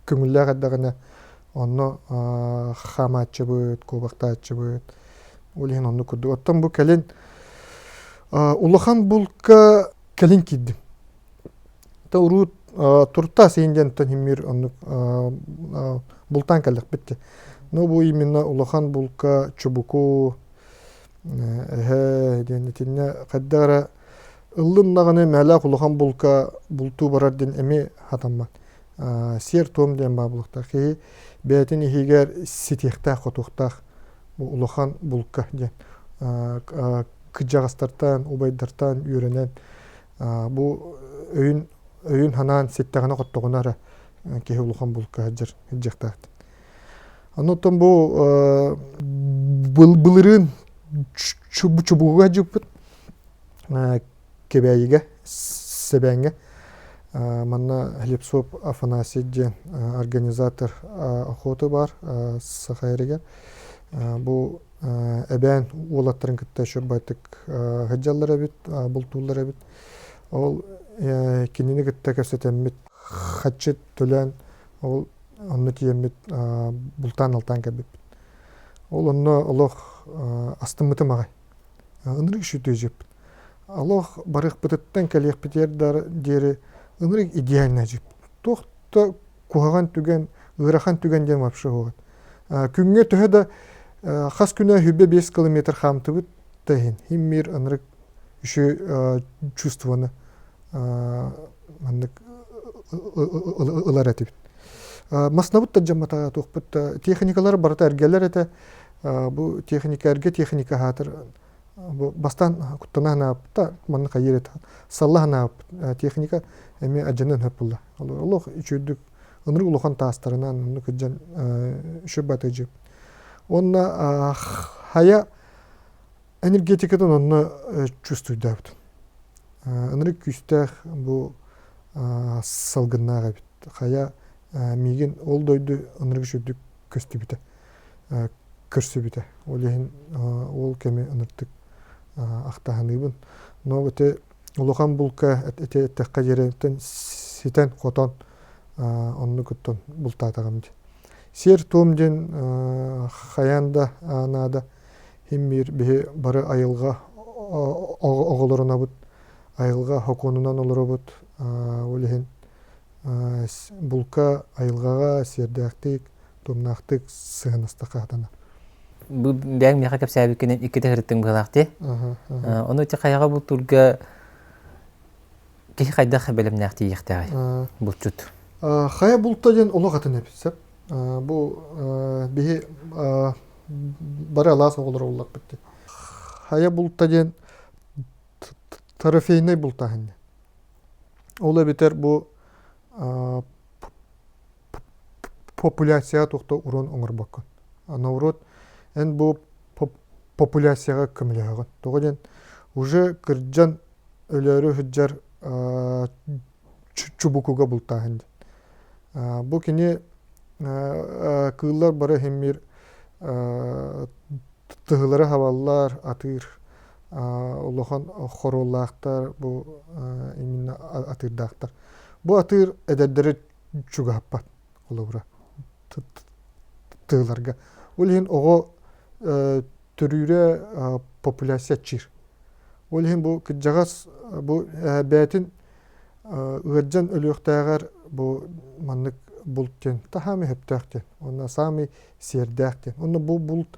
көҥүллээх эрдэҕинэ онно хаамааччыбыт, куобахтааччыбыт. Ол иһин оннук курдук. Оттон бу кэлин улахан булка кэлин киирдим. Та уруут турта син диэнтэн химмир оннук бултаан кэллэхпит те. Но бу именно улахан булка чубуку эһэ диэн итиннэ хайдах эрэ ыллын даҕаны мээлээх улахан булка бултуу барар диэн эмиэ хатаммат. Сиэр-туом диэн баа булуохтаах. Киһи бэйэтин иһигэр ситиэхтээх-хотуохтаах бу улахан булка диэн кырдьаҕастартан, убайдартан үөрэнэн бу өйүн өйүн ханаан ситтэҕинэ-хоттоҕуна эрэ киһи улахан булка сылдьар сылдьыахтаах. Оннуттан бу былырыын чубугуга дьыппыт Кэбээйигэ, Сэбээҥҥэ манна Хлебцов Афанасий диэн организатор охоты баар Саха эригэр. Бу эбээн уолаттарын кытта шөббайтык сылдьаллар эбит, бултууллар эбит. Ол кинини кытта кэпсэтэммит хаччы төлөөн ол онно тиийэммит бултаан-алтаан кэлбиппит. Ол онно олох астыммытым аҕай. Ынырык сүтүөдьүппүт. Олох барыахпытыттан кэлиэхпитигэр диэри ынырык идеальнай дьиппит. Туох да куһаҕан түгэн, ыарахан түгэн диэн вообще суоҕа. Күҥҥэ төһө да хас күнэ 25 километр хаамтыбыт да иһин, химмир ынырык үчүгэй чувствоны маннык ылар этибит. Маснабыт да дьаммата туохпут да техникалар барыта эргэлэр этэ. Бу техника эргэ техника аһаатар бу бастаан куттана санаабыт маннык хайыр этэ. Салла санаабыт техника эмиэ адьанан хөп булла. Олох үчүгдүк ынырык улахан таастарынан оннук кыдьан үчүг батыжып. Онна хайа энергетикатын онно чувствуйдаабыт. Ынырык күүстээх бу салгыннаах эбит. Хайа миигин ол дойду ынырык үчүгдүк көстүбүтэ, көрсүбүтэ. Ол иһин ол кэми ыныртык ахтаһыныыбын. Но ити улахан булка ити эттэххэ диэриттэн ситэн-хотон оннук оттон бултаатаҕым дии. Сиэр-туом диэн хайаан да наада. Химмиир биһи бары айылҕа оҕолорунабыт, айылҕа сокуонунан олоробут. Ол иһин булка айылҕаҕа сиэрдээхтик, туомнаахтык сыһыаннастахха сатанар. Бу бэйэҥ миэхэ кэпсээбиккинэн иккитэ сырыттыҥ быһыылаах дии. Ону ити хайаҕа бултуурга киһи хайдах бэлэмнээх тиийиэхтээҕий булчут? Хайа булта диэн олох атын эбит сөп. Бу биһи бары алаас оҕолоро улларбыт дии. Хайа булта диэн трофейнай бултааһын. Ол эбэтэр бу популяцияҕа туохта урон оҥорбоккун. Наоборот, эн бу популяцияҕа көмөлөһөҕүн. Тоҕо диэн уже кырдьан өлөөрү сылдьар чубукуга бултааһын диэн. Бу кини кыыллар бары иһиммир тыһылары хабаллар, атыыр улахан хоруоллаахтар, бу именно атыырдаахтар. Бу атыыр эдэрдэри чугаһаппат холобура тыыларга. Ол иһин оҕо төрүүрэ популяция аччыыр. Ол иһин бу кырдьаҕас бу бэйэтин ыалдьан өлүөхтээҕэр бу маннык булт диэн таһаамай сөптөөх диэн уонна саамай сиэрдээх диэн. Онно бу булт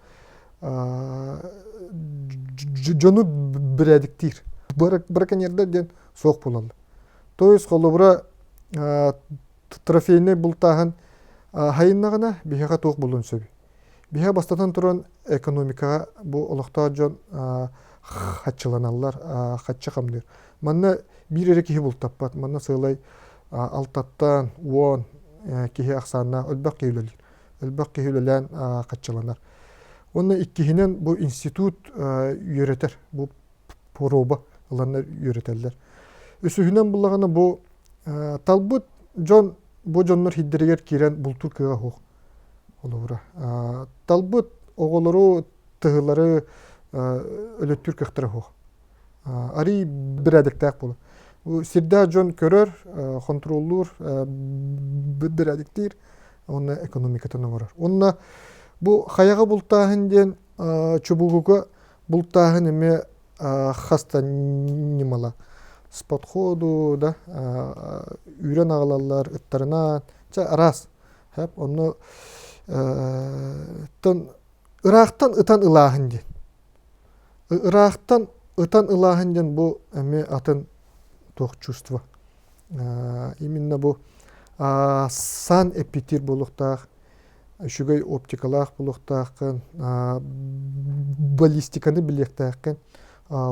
дьону бэрээдэктиир. Браконьердар диэн суох буолаллар. То есть холобура трофейнай бултааһын хайыннаҕына биһиэхэ туох булуон сөбүй? Биһиэхэ бастатан туран экономикаҕа бу олохтоох дьон хаччыланаллар, хаччы хамныыр. Манна биир эрэ киһи бултаппат. Манна сыалай алтаттан 10 киһи ахсааннаах элбэх киһи үлэлиир. Элбэх киһи үлэлээн хаччыланар. Уонна иккиһинэн бу институт үөрэтэр, бу проба ыланнар үөрэтэллэр. Үсүһүнэн буллаҕына бу талбыт дьон бу дьоннор хиддэригэр киирэн бултуур кыаҕа суох. Холобура, талбыт оҕолору, тыһылары өлөттүүр кыахтара суох. Арый бэрээдэктээх буолар. Сирдээх дьон көрөр, хонтуруоллуур, бэрээдэктиир уонна экономикатын оҥорор. Уонна бу хайаҕа бултааһын диэн чубугуга бултааһын эмиэ хаста ньымала. С подходу да үүрэн аҕалаллар ыттарынан, чэ араас. Онно ыраахтан ытан ылааһын диэн. Ыраахтан ытан ылааһын диэн бу эмиэ атын туох чувство. Именно бу сан эпитир буолуохтаах, үчүгэй оптикалаах буолуохтааххын, баллистиканы билиэхтээххин,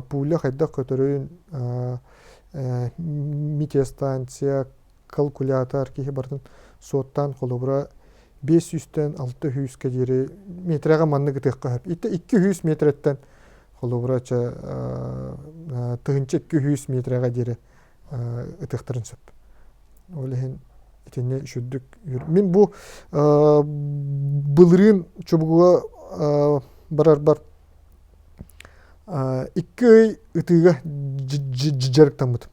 пуля хайдах көтөрүн, метеостанция, калькулятор киһи барытын суоттаан холобура 500-тэн 600-ка диэри метрэҕэ маннык ытыахха сөп. Итэ 200 метрэттэн холобура чэ 1200 метрэҕэ диэри ытыахтарын сөп. Ол иһин итиннэ үчүгдүк Мин бу былырыын чубугуга барарбар икки ый ытыыга дьарыктаммытым.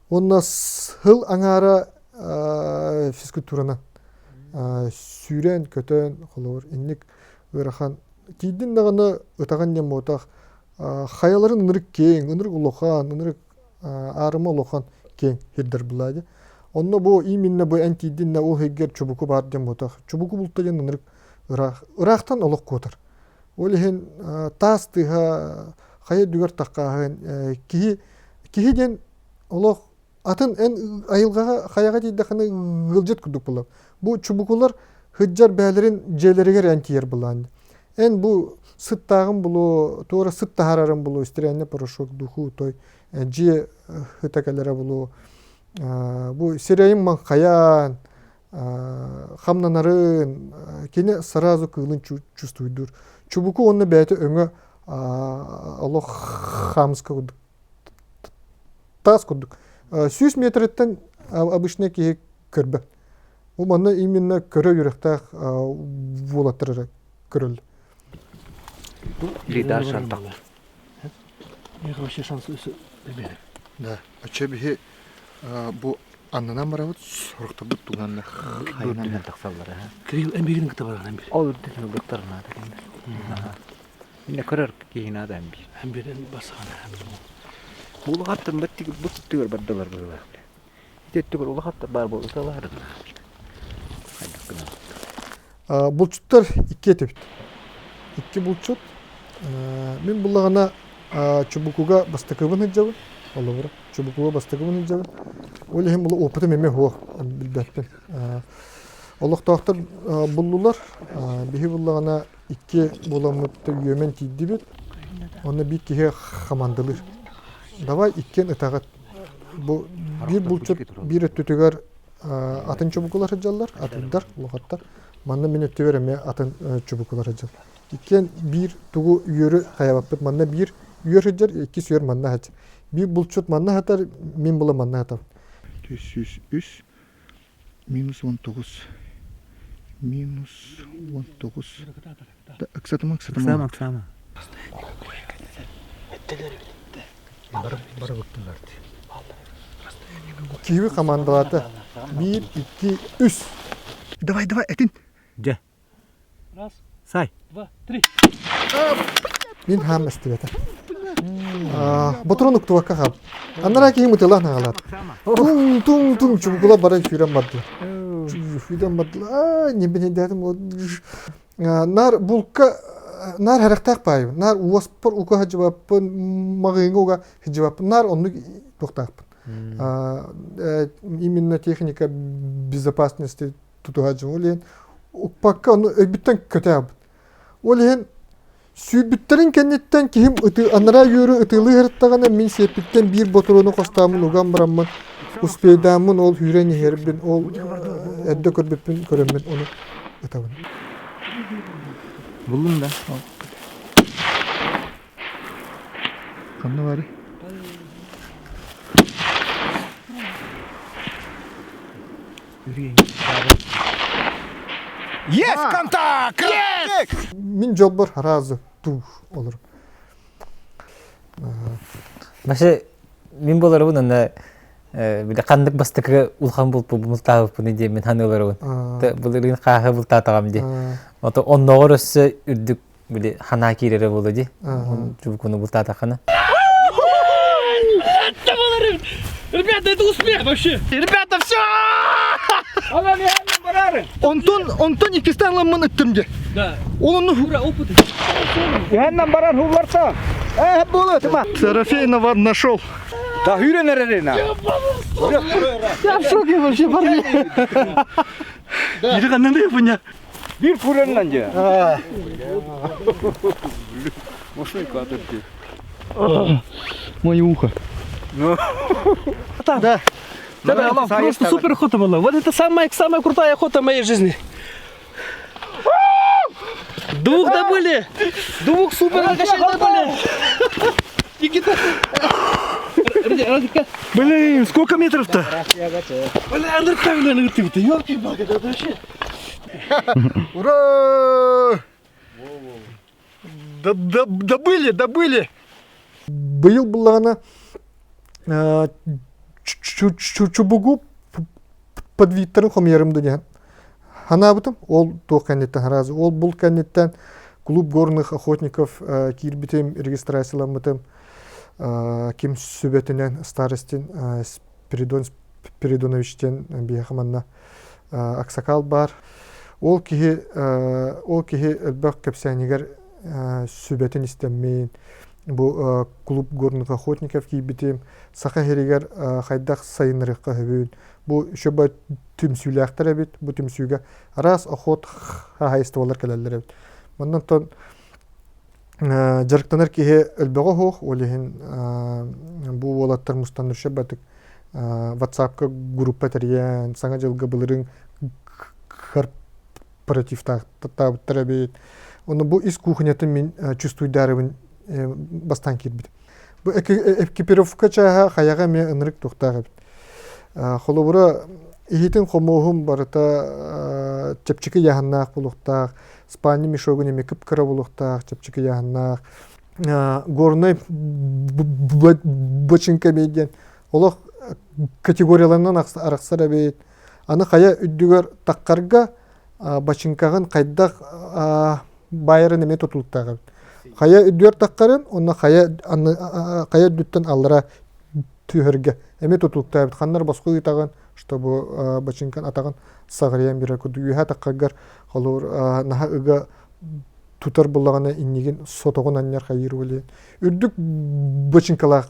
Уонна сыл аҥаара физкультуранан сүүрэн-көтөн, холобур, инник ыарахан тиийдин даҕаны ытаҕын диэн буотах хайаларын ынырык киэҥ, ынырык улахан, ынырык аарыма улахан киэҥ сирдэр булаа Онно бу именно бу эн тиийдин да ол иһигэр чубуку баар диэн буотах. Чубуку булта диэн ынырык ыраах. Ыраахтан олох куотар. Ол иһин таас тыаһа хайа үрдүгэр таххааһын киһи Киһи диэн олох атын эн айылҕаҕа хайаҕа тиийдэххинэ ыалдьыт курдук буолар. Бу чубукулар сылдьар бэйэлэрин дьиэлэригэр эн тиийэр былаан. Эн бу сыттааҕын булуо, туора сыт таһаарарын булуо, стиральный порошок, духу, той дьиэ ыта кэлэрэ булуо. Бу сирэйин маҥхайан, хамнанарын кини сразу кыылын чувствуйдуур. Чубуку уонна бэйэтэ өҥө олох хаамыска курдук таас курдук. 100 метрыттан обычный киһи көрбөт. Бу манна именно көрө үөрэхтээх буолаттар эрэ көрөллөр. Лидар шантак. Вообще шанс Да. Оччо биһи бу аннынан барабыт, сорохторбут тугунан Хайынан тахсаллар. Кирилл эмбирин кытта баран эмбир. Ол үрдүн ылдыктар наада кэннэ. Инне көрөр киһи наада эмбир. Эмбирин басаана. Улахаттан быттыгыр бардылар быһыылаах. Ити өттүгэр улахаттар баар буолуталар. Булчуттар икки этибит. Икки булчут. Мин буллаҕына чубукуга бастакыбын сылдьабын. Холобура, чубукуга бастакыбын сылдьабын. Ол иһин бұл опытым эмиэ суох билбэппин. Олохтоохтор буллулар. Биһи буллаҕына икки буоламмыт үөмэн тиийдибит. Онно биир киһи хамандалыыр. Давай иккиэн ытаҕыт. Бу биир булчут биир өттүтүгэр атын чубукулар сылдьаллар, атырдар, улахаттар. Манна мин өттүбэр эмиэ атын чубукулар сылдьаллар. Иккиэн биир тугу үөрү хайабаппыт. Манна биир үөр сылдьар, иккис үөр манна сылдьар. Биир булчут манна сытар, мин була манна сытабын. 303 минус 19. Минус 19. Ыксатыма, ыксатыма. Ыксаама, ыксаама. Киви командалаата. Биир, икки, үс. Давай, давай, этин. Дьэ. Раз, Сай. два, три. Мин хаам эстибэтэ. Ботурун уктубакка хаал. Анараа киһи мытылаан хаалаат. Туҥ туҥ туҥ чубукула баран сүүрэн бардылар. Сүүрэн бардылар. Небенедэтим Наар булка наар харахтаах баайбын. Наар уоспар ука сылдьыбаппын, маҕыыҥҥа уга сылдьыбаппын. Наар оннук туохтаахпын. Именно техника безопасности тутуһааччым. Ол иһин укпакка ону өйбүттэн көтөөбүт. Ол иһин сүүрбүттэрин кэнниттэн киһим ытыы анараа үөрү ытыалыы сырыттаҕына мин сиэппиттэн биир ботуруону хостооммун уган бараммын успейдааммын ол сүүрэн иһэрбин ол эрдэ көрбүппүн көрөммүн ону ытабын. Буллум да. Ханна бары? Есть контакт! Yes! Мин дьолбор сразу туу олор. Вообще, мин боларыбын онно бile ханнык бастакы улахан бултаабыппын диэн мин ханыыларыбын. Былырыын хааһы бултаатаҕым дии. Ото онноҕор өссө үрдүк били ханаа киирэрэ буолуо дии. Чубукуну бултаатаххына. Ребята, это успех вообще! Ребята, все! Онтон, онтон иккистээн ламмын ыттым дии. Да. Ол онну Ура, опыт. Иһэннэн барар хулларса. Э, буолу, тыма. Трофейного нашел. Да хүрен эрерина. Я в шоке вообще, парни. Бир фуреннан же. Мое ухо. Да. Да, просто супер охота была. Вот это самая, самая крутая охота в моей жизни. Двух добыли! Двух супер алкашей добыли! Никита! Блин, сколько метров-то? Бля, Андрюха, блин, ты, ёлки-палки, это вообще... Ура! Добыли, добыли! Быйыл буллаҕына чубугу подвидтарын хомуйарым да диэн санаабытым. Ол туох кэнниттэн сразу ол бул кэнниттэн клуб горных охотников киирбитим, регистрацияламмытым. Ким сүбэтинэн старостин Спиридон Спиридонович диэн биһиэхэ манна аксакал баар. Ол киһи ол киһи элбэх кэпсээнигэр сүбэтин истэммин, бу клуб горных охотников киирбитим, Саха сиригэр хайдах сайыннарыахха сөбүн, бу еще түмсүүлээхтэр эбит, бу түмсүүгэ араас охот хаһаайыстыбалар кэлэллэр эбит. Манна онтон дьарыктанар киһи элбэҕэ суох, ол иһин бу уолаттар мустан еще батык WhatsApp-ка группа тэрийэн, Саҥа дьылга былырыын корпоративтаабыттар эбит. Ону бу ис кухнятын мин чувствуйдарыбын бастаан киирбитим. Бу экипировка чааһа хайаҕа эмиэ ынырык туохтаах эбит. Холобура, иһитин хомуоһун барыта чэпчэки ыйааһыннаах буолуохтаах, спальный мешогун эмиэ кып-кыра буолуохтаах, чэпчэки ыйааһыннаах. Горнай бочинка эмиэ диэн олох категорияларынан арахсар эбит. Аны хайа үрдүгэр таххарга бачыҥкаҕын хайдах баайарын эмиэ тутулуктаах эбит. Хайа үрдүгэр таххарын, уонна хайа хайа үрдүттэн аллара түһэргэ эмиэ тутулуктаах эбит. Ханна эрэ босхо ыытаҕын, чтобы бачыҥкан атаҕын саҕарыйан биэрэр курдук. Үөһэ таххаргар холобур наһаа ыга тутар буллаҕына иннигин сотоҕун анньар хайыыр буолуон. Үрдүк бачыҥкалаах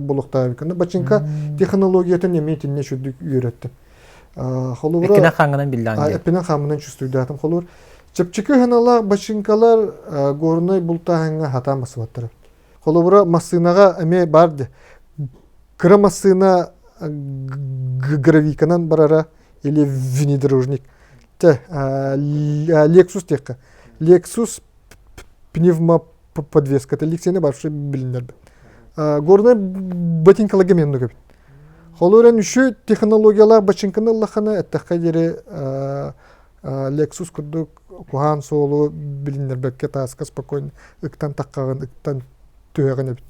буолуохтаах эбит. Бачыҥка технологиятын эмиэ итиннэ үчүгдүк үөрэттим. Холобура Эккинэн хаамынан биллэҕин дии. Эппинэн хаамынан чувствуйдаатым. Холобур, чэпчэки ыһыналаах бачыҥкалар горнай бултааһыҥҥа хатаан басыбаттар. Холобура, массыынаҕа эмиэ баар дии. Кыра массыына гравиканан барара или внедорожник. Те, Lexus диэххэ. Lexus пневмоподвеската Лексени вообще билиннэрбит. Горнай ботинкаларга мен эбит. Холууран үчү технологиялаах бачыҥканы ыллаххына эттэххэ диэри. Lexus курдук куһаан суолу билиннэрбэккэ тааска спокойно ыктан таххаҕын, ыктан түһэҕин эбит.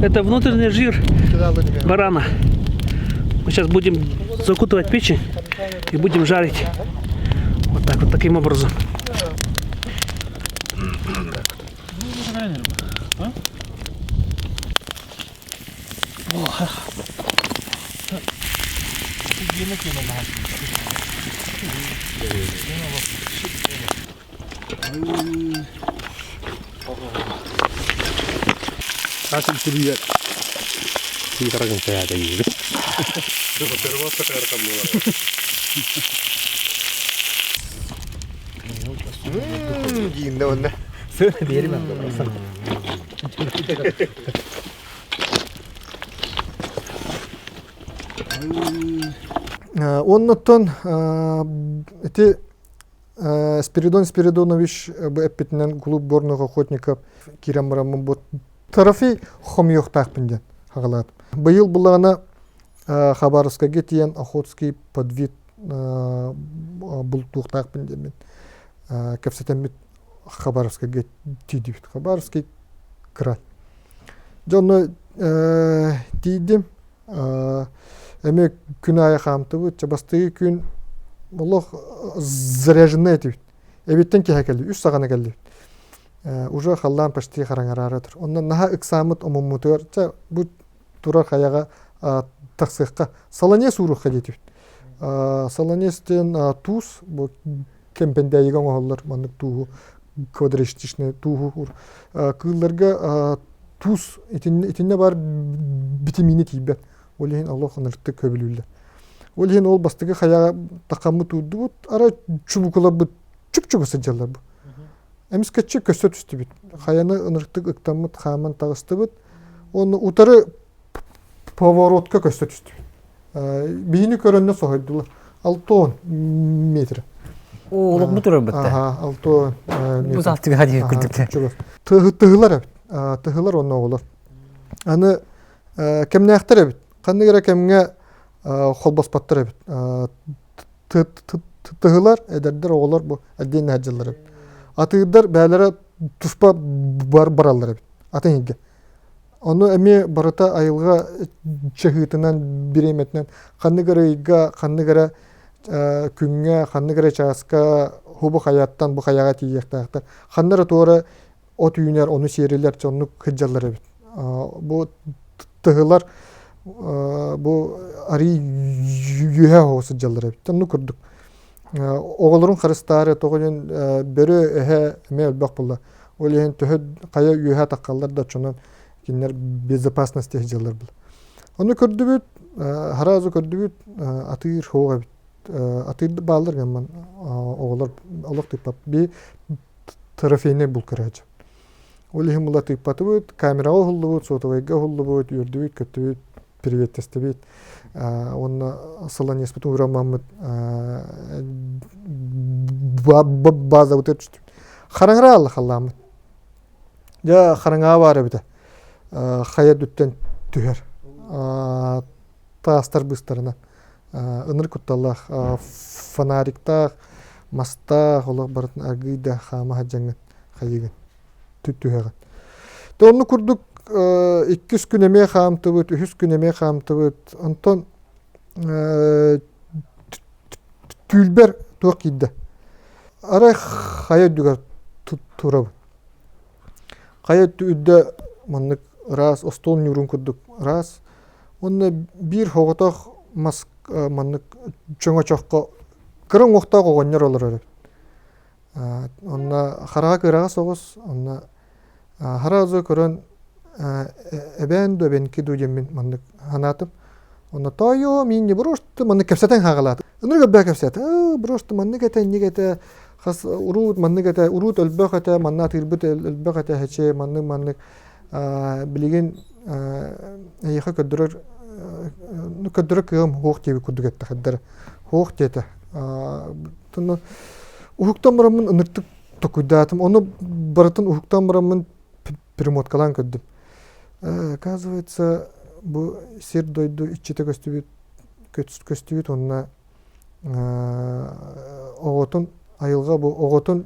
Это внутренний жир барана. Мы сейчас будем закутывать печень и будем жарить. Вот так вот, таким образом. Диин онна. Оннуттан ити Спиридон Спиридонович бу эппитинэн клуб горных охотников киирэн бараммын бу трофей хомуйуохтаахпын диэн хаҕалаатым. Быйыл буллаҕына Хабаровскайга тиийэн Охотский подвид бултуохтаахпын диэммин кэпсэтэммит Хабаровскайга тиийдибит. Хабаровский край. Дьэ онно тиийдим. Эмиэ күн аайы хаамтыбыт. Чэ бастакы күн олох заряженный этибит. Эбиттэн киһи кэлли, үс саҕана кэллибит. Уже халлаан почти хараҥараары тур. Онно наһаа ыксааммыт омуммутугар, чэ бу турар хайаҕа тахсыахха солонец ууруохха диэтибит. Солонец диэн туус бу кэмпэндээйигэ оҥоһуллар маннык тууһу квадратичный тууһу кыылларга туус итиннэ баар битимиини тиийбэт. Ол иһин олох ынырыктык көбүлүүллэр. Ол иһин ол бастакы хайаҕа тахаммыт уурдубут, арай чубукуларбыт чуп-чугас сылдьаллар бу. Эмискэччи көстө түстүбүт. Хайаны ынырыктык ыктаммыт, хааман таҕыстыбыт. Уонна утары поворотка көстө түстүбүт. Биһини көрөннө соһуйдулар. Алтон метр. Оо, олохмут турар бытта. Аха, алтон метр. Бу саалтыга диэн курдук. Тыһылар эбит. Тыһылар онно оҕолор. Аны кэмнээхтэр эбит. Ханнык эрэ кэмҥэ холбоспоттор эбит. Тыһылар, эдэрдэр оҕолор бу отдельно сылдьаллар эбит. Атыырдар бээлэрэ туспа бар бараллар эбит. Атын иһиргэ. Ону эмиэ барыта айылҕа чаһыытынан, бириэмэтинэн ханнык эрэ ыйга, ханнык эрэ күҥҥэ, ханнык эрэ чааска хубу хайаттан бу хайаҕа тиийиэхтээхтэр. Ханна эрэ туора от үүнэр, ону сиэрилэр, оннук сылдьаллар эбит. Бу тыһылар бу арый үөһэ оһо сылдьаллар эбит. Оннук курдук. Оҕолорун харыстаары тоҕо диэн бөрө эһэ эмиэ элбэх буолла. Ол иһин төһө хайа үөһэ таххаллар да оччонон кинилэр безопасности сылдьаллар буолла. Ону көрдүбүт, сразу көрдүбүт, атыыр суох эбит. Атыыр бааллар гамман оҕолор олох тыыппат. Би трофейный булкараачы. Ол иһин була тыыппатыбыт, камераҕа уһуллубут, сотовайга уһуллубут, үөрдүбүт, көттүбүт, приветтэстибит. Уонна сыланеспыт ураммаммыт базабытыгар түстүбүт. Хараҥара алла халлааммыт. Дьэ хараҥаҕа баар эбитэ. Хайа үрдүттэн түһэр. Таастар быыстарынан. Ыныр кутталлаах фонариктаах, мастаах олох барытын аргыый да хаама сылдьаҥҥын хайыгын түһэҕин. Те оннук курдук иккис күн эмиэ хаамтыбыт, үһүс күн эмиэ хаамтыбыт. Онтон түүлбэр туох киирдэ? Арай хайа үрдүгэр турабын. Хайа үрдэ маннык ыраас остуол ньуурун курдук ыраас. Уонна биир соҕотох мас маннык чөҥөчөххө кыра уҥуохтаах оҕонньор олорор эбит. Онно хараҕа кыараҕа соҕус, онно сразу көрөн эбээн дуу, эбэҥки дуу диэммин маннык санаатым. Онно тоойуом, иинньи просто маннык кэпсэтэн хаалаатым. Ынырык элбэх кэпсээтэ. Ээ, просто маннык этэ, инник этэ. Хас уруут маннык этэ, уруут өлбөх этэ, манна атыырбыт өлбөх этэ, хэчэ маннык маннык билигин эйиэхэ көрдөрөр көрдөрөр кыам хуох диэбит курдук эттэхэрдэр хуох диэтэ. Уһуктан бараммын ыныртык токуйдаатым. Ону барытын уһуктан бараммын перемоткалаан көрдүм. Оказывается, бу сир дойду иччитэ көстүбүт көстүбүт уонна оҕотун айылҕа бу оҕотун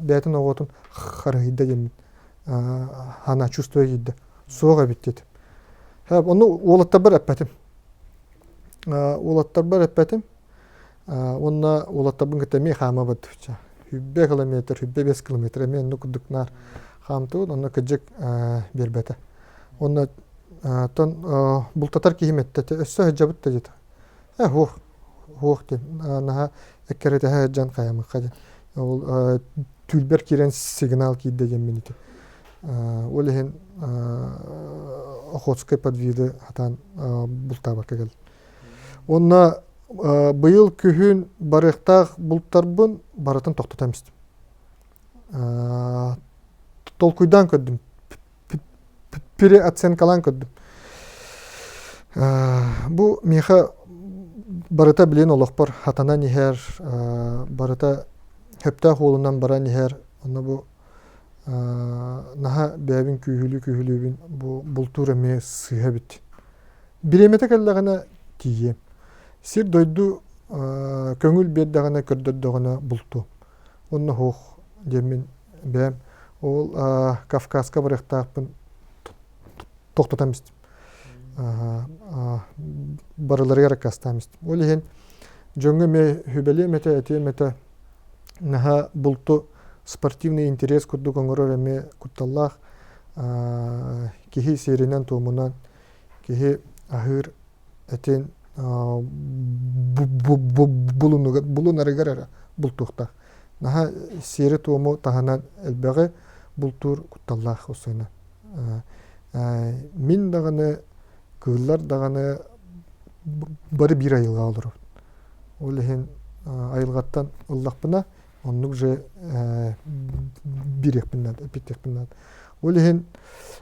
бэйэтин оҕотун харыһыйда диэммин хана чувствуя киирдэ суох эбит диэтим. Ону уолаттарбар эппэтим. Уолаттарбар эппэтим. Уонна уолаттарбын кытта эмиэ хаамабыт. Хүббэ километр, хүббэ 5 километр эмиэ оннук курдук наар хаамтыбыт. Онно кыдьык биэрбэтэ. Уонна тон бултатар киһим эттэ, өссө сылдьабыт да диэтэ. Э, хуох, хуох диэн наһаа эккирэтиһэ сылдьан хайамыкка диэн. Ол түүлбэр киирэн сигнал киирдэ диэммин ити. Ол иһин Охотскай подвиды хатаан бултаабакка кэллим. Уонна быйыл күһүн барыахтаах бултарбын барытын тохтотон истим. Толкуйдаан көрдүм. Переоценкалаан көрдүм. Бу миэхэ барыта билин олохпор хатанан иһэр, барыта сөптөөх уолунан баран иһэр. Онно бу наһаа бэйэбин күүһүлүү-күүһүлүүбүн бу бултуур эмиэ сыыһа эбит. Бириэмэтэ кэллэҕинэ тиийиэм. Сир-дойду көҥүл биэрдэҕинэ, көрдөрдөҕүнэ бултуом. Онно суох диэммин бэйэм ол Кавказка барыахтаахпын тохтотон истим. Барыларыгар аккаастаан истим. Ол иһин дьоҥҥо эмиэ сүбэлиэм этэ, этиэм этэ наһаа булту спортивный интерес курдук оҥорор эмиэ кутталлаах киһи сиэринэн-туомунан киһи аһыыр этин булунарыгар эрэ бултуохтаах. Наһаа сиэри-туому таһынан элбэҕи бултуур кутталлаах усуна. Мин даҕаны, кыыллар даҕаны бары биир айылҕаҕа олоробут. Ол иһин айылҕаттан ыллахпына, оннук же биэриэхпин наада, эппиттиэхпин наада. Ол иһин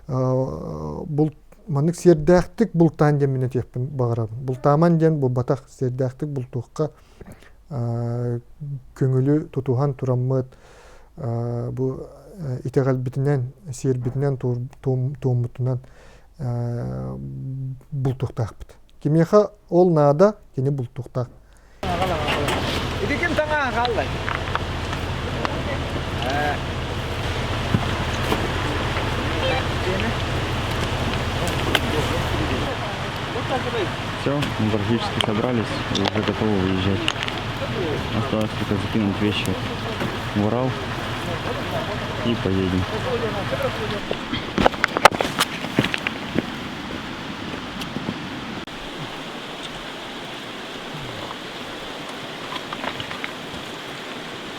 булт маннык сиэрдээхтик бултаан диэн мин этиэхпин баҕарабын. Бултааман диэн буолбатах, сиэрдээхтик бултуохха көҥүлү тутуһан тураммыт бу итэҕэлбитинэн, сиэрбитинэн туоммутунан бултуохтаахпыт. Кимиэхэ ол наада, кини бултуохтаах. Ити ким таҥаһа хааллай? Все, мы практически собрались и уже готовы выезжать. Осталось только закинуть вещи в Урал и поедем.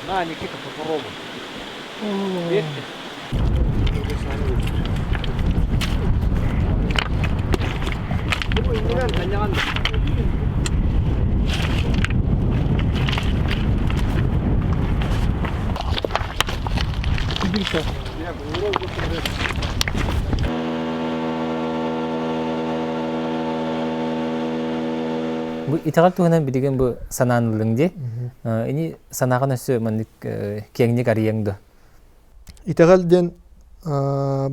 На, Никита, попробуй. Верьте. Бу итэҕэл туһунан билигин бу санаан ыллыҥ дии. Ини санааҕын өссө маннык киэҥник арыйаҥ дуо? Итэҕэл диэн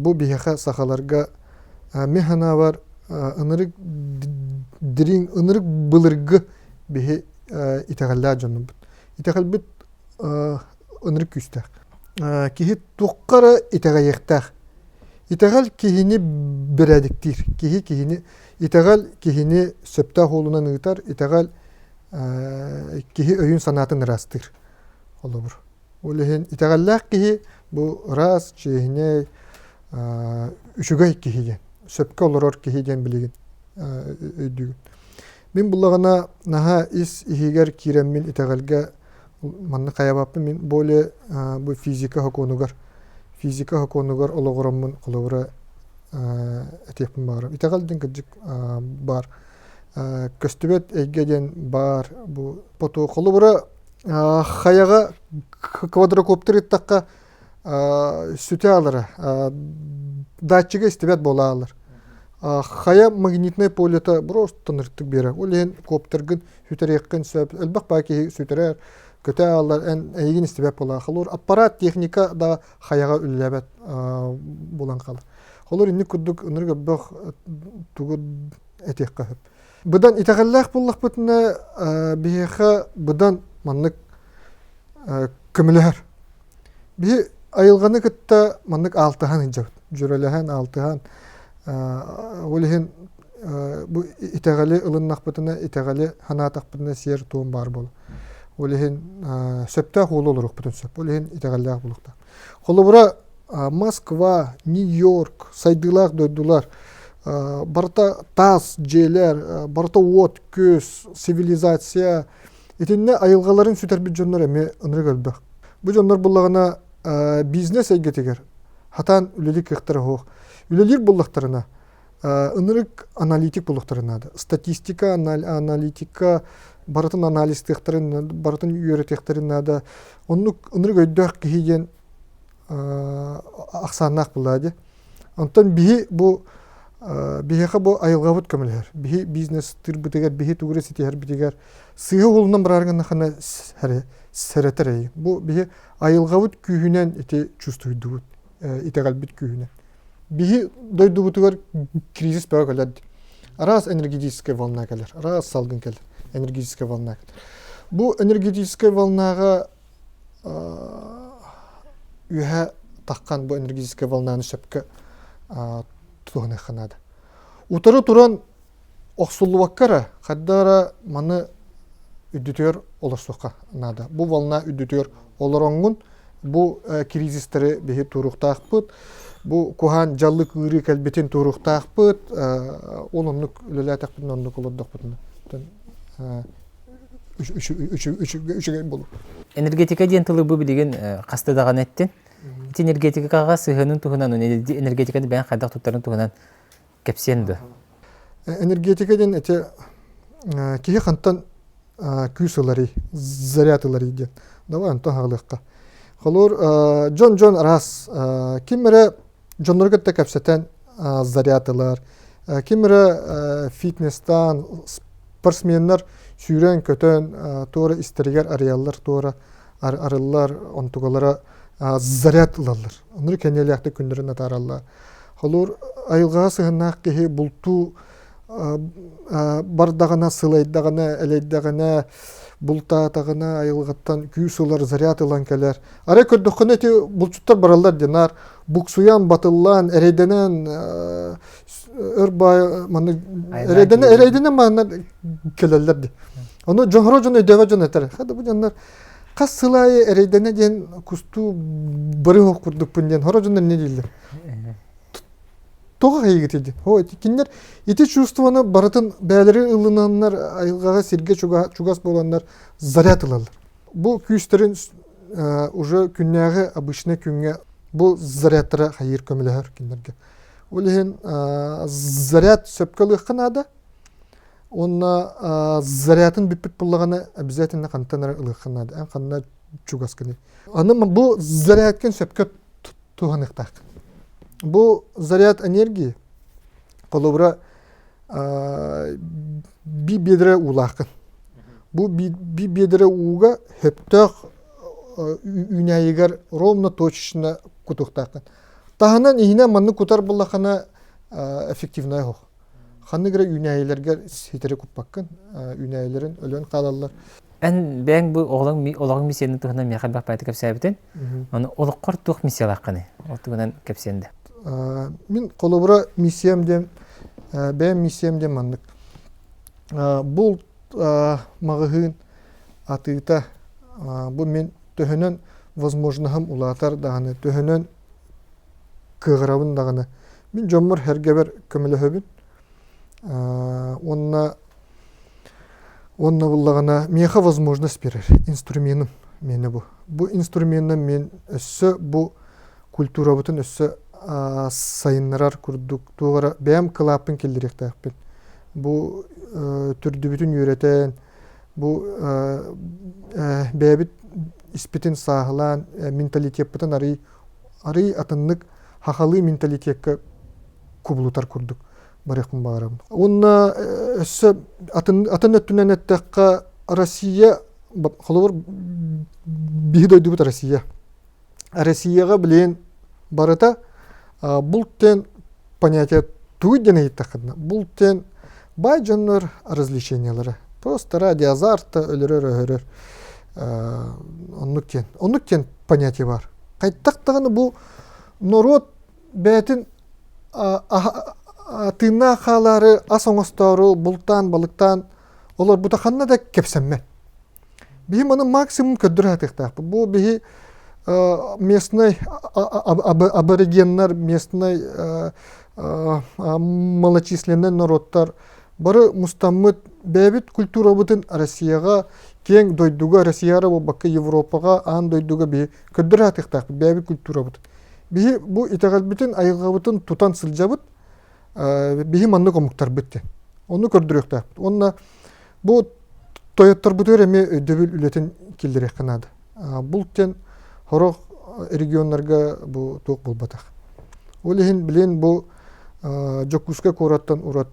бу биһиэхэ сахаларга мин санаабар ынырык дириҥ ынырык былыргы биһи итэҕэллээх дьоннорбут. Итэҕэлбит ынырык күүстээх. Киһи туохха эрэ итэҕэйиэхтээх. Итэҕэл киһини бэрээдэктиир. Киһи киһини итэҕэл киһини сөптөөх уолунан ыытар, итэҕэл киһи өйүн-санаатын ыраастыыр. Холобур. Ол иһин итэҕэллээх киһи бу ыраас, чиэһинэй, үчүгэй киһи диэн, сөпкө олорор киһи диэн билигин өйдүүгүн. Мин буллаҕына наһаа ис иһигэр киирэммин итэҕэлгэ манна хайабаппын мин более бу физика сокуонугар физика сокуонугар олоҕураммын холобура этиэхпин баҕарабын. Итэҕэл диэн кырдьык баар. Көстүбэт эйгэ диэн баар. Бу поту холобура. Хайаҕа квадрокоптер ыттахха сүтэ алара, датчига истибэт буола алар. Хайа магнитнай полета просто ыныртык биэрэр. Ол иһин коптергын сүтэриэххин сөп. Элбэх баа киһи сүтэрэр, көтө аалар, эн эйигин истибэт буолаа. Холур аппарат, техника да хайаҕа үлэлээбэт буолан хаалар. Холур инник курдук ынырык элбэх тугу этиэххэ сөп. Быдан итэҕэллээх буоллахпытына, биһиэхэ быдан маннык көмөлөһөр. Биһи айылҕаны кытта маннык аалтыһан сылдьабыт. Дьүрэлэһэн, аалтыһан. Ол иһин бу итэҕэли ылыннахпытына, итэҕэли санаатахпытына сиэр-туом баар буолар. Ол иһин сөптөөх уолу олоруохпутун сөп. Ол иһин итэҕэллээх буолуохтаах. Холобура, Москва, Нью-Йорк сайдыылаах дойдулар барыта таас дьиэлэр, барыта уот-күөс, цивилизация. Итиннэ айылҕаларын сүтэрбит дьоннор эмиэ ынырык элбэх. Бу дьоннор буллаҕына бизнес эйгэтигэр хатаан үлэлиир кыахтара суох. Үлэлиир буллахтарына ынырык аналитик буолуохтарын наада. Статистика, аналитика барытын анализтыахтарын, барытын үөрэтиэхтэрин наада. Оннук ынырык өйдөөх киһи диэн ахсааннаах буоллаа дии. Онтон биһи бу биһиэхэ бу айылҕабыт көмөлөһөр. Биһи бизнес тыырбытыгар, биһи тугу эрэ ситиһэрбитигэр сыыһа уолунан барар гыннахына сэрэтэр эйи. Бу биһи айылҕабыт күүһүнэн ити чувствуйдубут, итэҕэлбит күүһүнэн. Биһи дойдубутугар кризис бөҕө кэлэр. Араас энергетическая волна кэлэр, араас салгын кэлэр, энергетическая волна кэлэр. Бу энергетическая волнаҕа үөһэ таххан бу энергетическая волнаны сөпкө туһаныахха наада. Утары туран охсуллубакка эрэ, хайдах эрэ маны үрдүтүгэр олорсуохха наада. Бу волна үрдүтүгэр олороҥҥун бу кризистэри биһи туруохтаахпыт, бу куһаан дьаллык ыарыы кэлбитин туруохтаахпыт, ол оннук үлэлээтэхпитинэ оннук олордохпутуна үчүгэй буолуо. Энергетика диэн тылы бу билигин хаста даҕаны эттин. Ити энергетикаҕа сыһыанын туһунан, энергетиканы бэйэҥ хайдах туттарын туһунан кэпсиэн дуо? Энергетика диэн ити киһи хантан күүс ыларый, заряд ыларый диэн. Давай онтон хаалыахха. Холуур дьон-дьон араас ким эрэ дьоннору кытта кэпсэтэн заряд ылар, ким эрэ фитнестан, спортсменнар сүүрэн-көтөн туора истэригэр арыйаллар, туора арыллар, онтугалара заряд ылаллар. Оннук кэнниэлээхтик күннэрин атаараллар. Холуур айылҕаҕа сыһыннаах киһи бултуу бардаҕына, сылайдаҕына, элэйдэҕинэ, бултаатаҕына айылҕаттан күүс ылар, заряд ылан кэлэр. Арай көрдөххүнэ ити булчуттар бараллар диэн наар буксуйан, батыллаан, эрэйдэнэн өр баай маннык эрэйдэнэ эрэйдэнэн манна кэлэллэр ди. Ону дьоһоро дьон өйдөөбөт дьон этэр. Хада бу дьоннор хас сыл аайы эрэйдэнэ диэн кустуу бары курдукпун диэн хоро дьоннор не дииллэр. Тоҕо хайыгыт диэн. О, кинилэр ити чувствоны барытын бэйэлэри ылынаннар айылҕаҕа сиргэ чугас буоланнар заряд ылаллар. Бу күүстэрин уже күннээҕи обычный күҥҥэ бу зарядтара хайыыр көмөлөһөр кинилэргэ. Ол иһин заряд сөпкө ылыахха наада. Уонна зарядын бүппүт буоллаҕына обязательно хантан эрэ ылыахха наада. Эн ханна чугаскыный. Аны бу зарядкын сөпкө туһаныахтааххын. Бу заряд энергии холобура би биэдэрэ уулааххын. Бу би биэдэрэ ууга сөптөөх үүнээйигэр ровно точечно кутуохтааххын. Таһынан иһинэн маннык кутар буоллаххына эффективнай оһох. Ханнык эрэ үүнээйилэргэр ситэри куппаккын, үүнээйилэрин өлөн хаалаллар. Эн бэйэҥ бу оҕолоҥ олоҕуҥ миссиятын туһунан миэхэ элбэх баайта кэпсээбитин. Ону олоххор туох миссиялааххыный? Ол туһунан кэпсиэн да. Мин холобура миссиям диэн бэйэм миссиям диэн маннык. Бул маҕаһыын атыыта бу мин төһөнөн возможноһым улаатар даҕаны, төһөнөн кыаҕырабын даҕаны мин дьоммор сэргэбэр көмөлөһөбүн. Уонна уонна буллаҕына миэхэ возможность биэрэр инструменым миэнэ бу. Бу инструменынан мин өссө бу культурабытын өссө сайыннарар курдук туох эрэ бэйэм кылааппын киллэриэхтээхпин. Бу төрдүбүтүн үөрэтэн, бу. бэйэбит испитин сааһылаан менталитеппытын арый арый атыннык хахалыы менталитекка кубулутар курдук барыахпын баҕарабын. Уонна өссө атын атын өттүнэн эттэххэ Россия холобур биһи дойдубут Россия. Россияҕа билигин барыта булт диэн понятие тугуй диэн ыйыттаххытына булт диэн баай дьоннор развлечениелара просто ради азарта өлөрөр-өһөрөр оннук диэн оннук диэн понятие бар. Хайдах даҕаны бу норуот бэйэтин тыыннаах хаалаары ас оҥостоору бултаан балыктаан олорбута ханна да кэпсэммэт. Биһи маны максимум көрдөрө сатыахтаахпыт. Бу биһи местный аборигеннар, местный малочисленный народтар бары мустаммыт бэйэбит культурабытын Россияҕа киэҥ дойдуга, Россияҕа буолбакка Европаҕа, аан дойдуга биһи көрдөрө сатыахтаахпыт бэйэбит культурабытын. Биһи бу итэҕэлбитин, айылҕабытын тутан сылдьабыт, биһи маннык омуктарбыт диэн. Ону көрдөрүөхтээхпит. Уонна бу тойотторбутугар эмиэ өйдөбүл үлэтин киллэриэххэ наада. Булт диэн сорох регионнарга бу туох буолбатах. Ол иһин билин бу Дьокуускай куораттан урат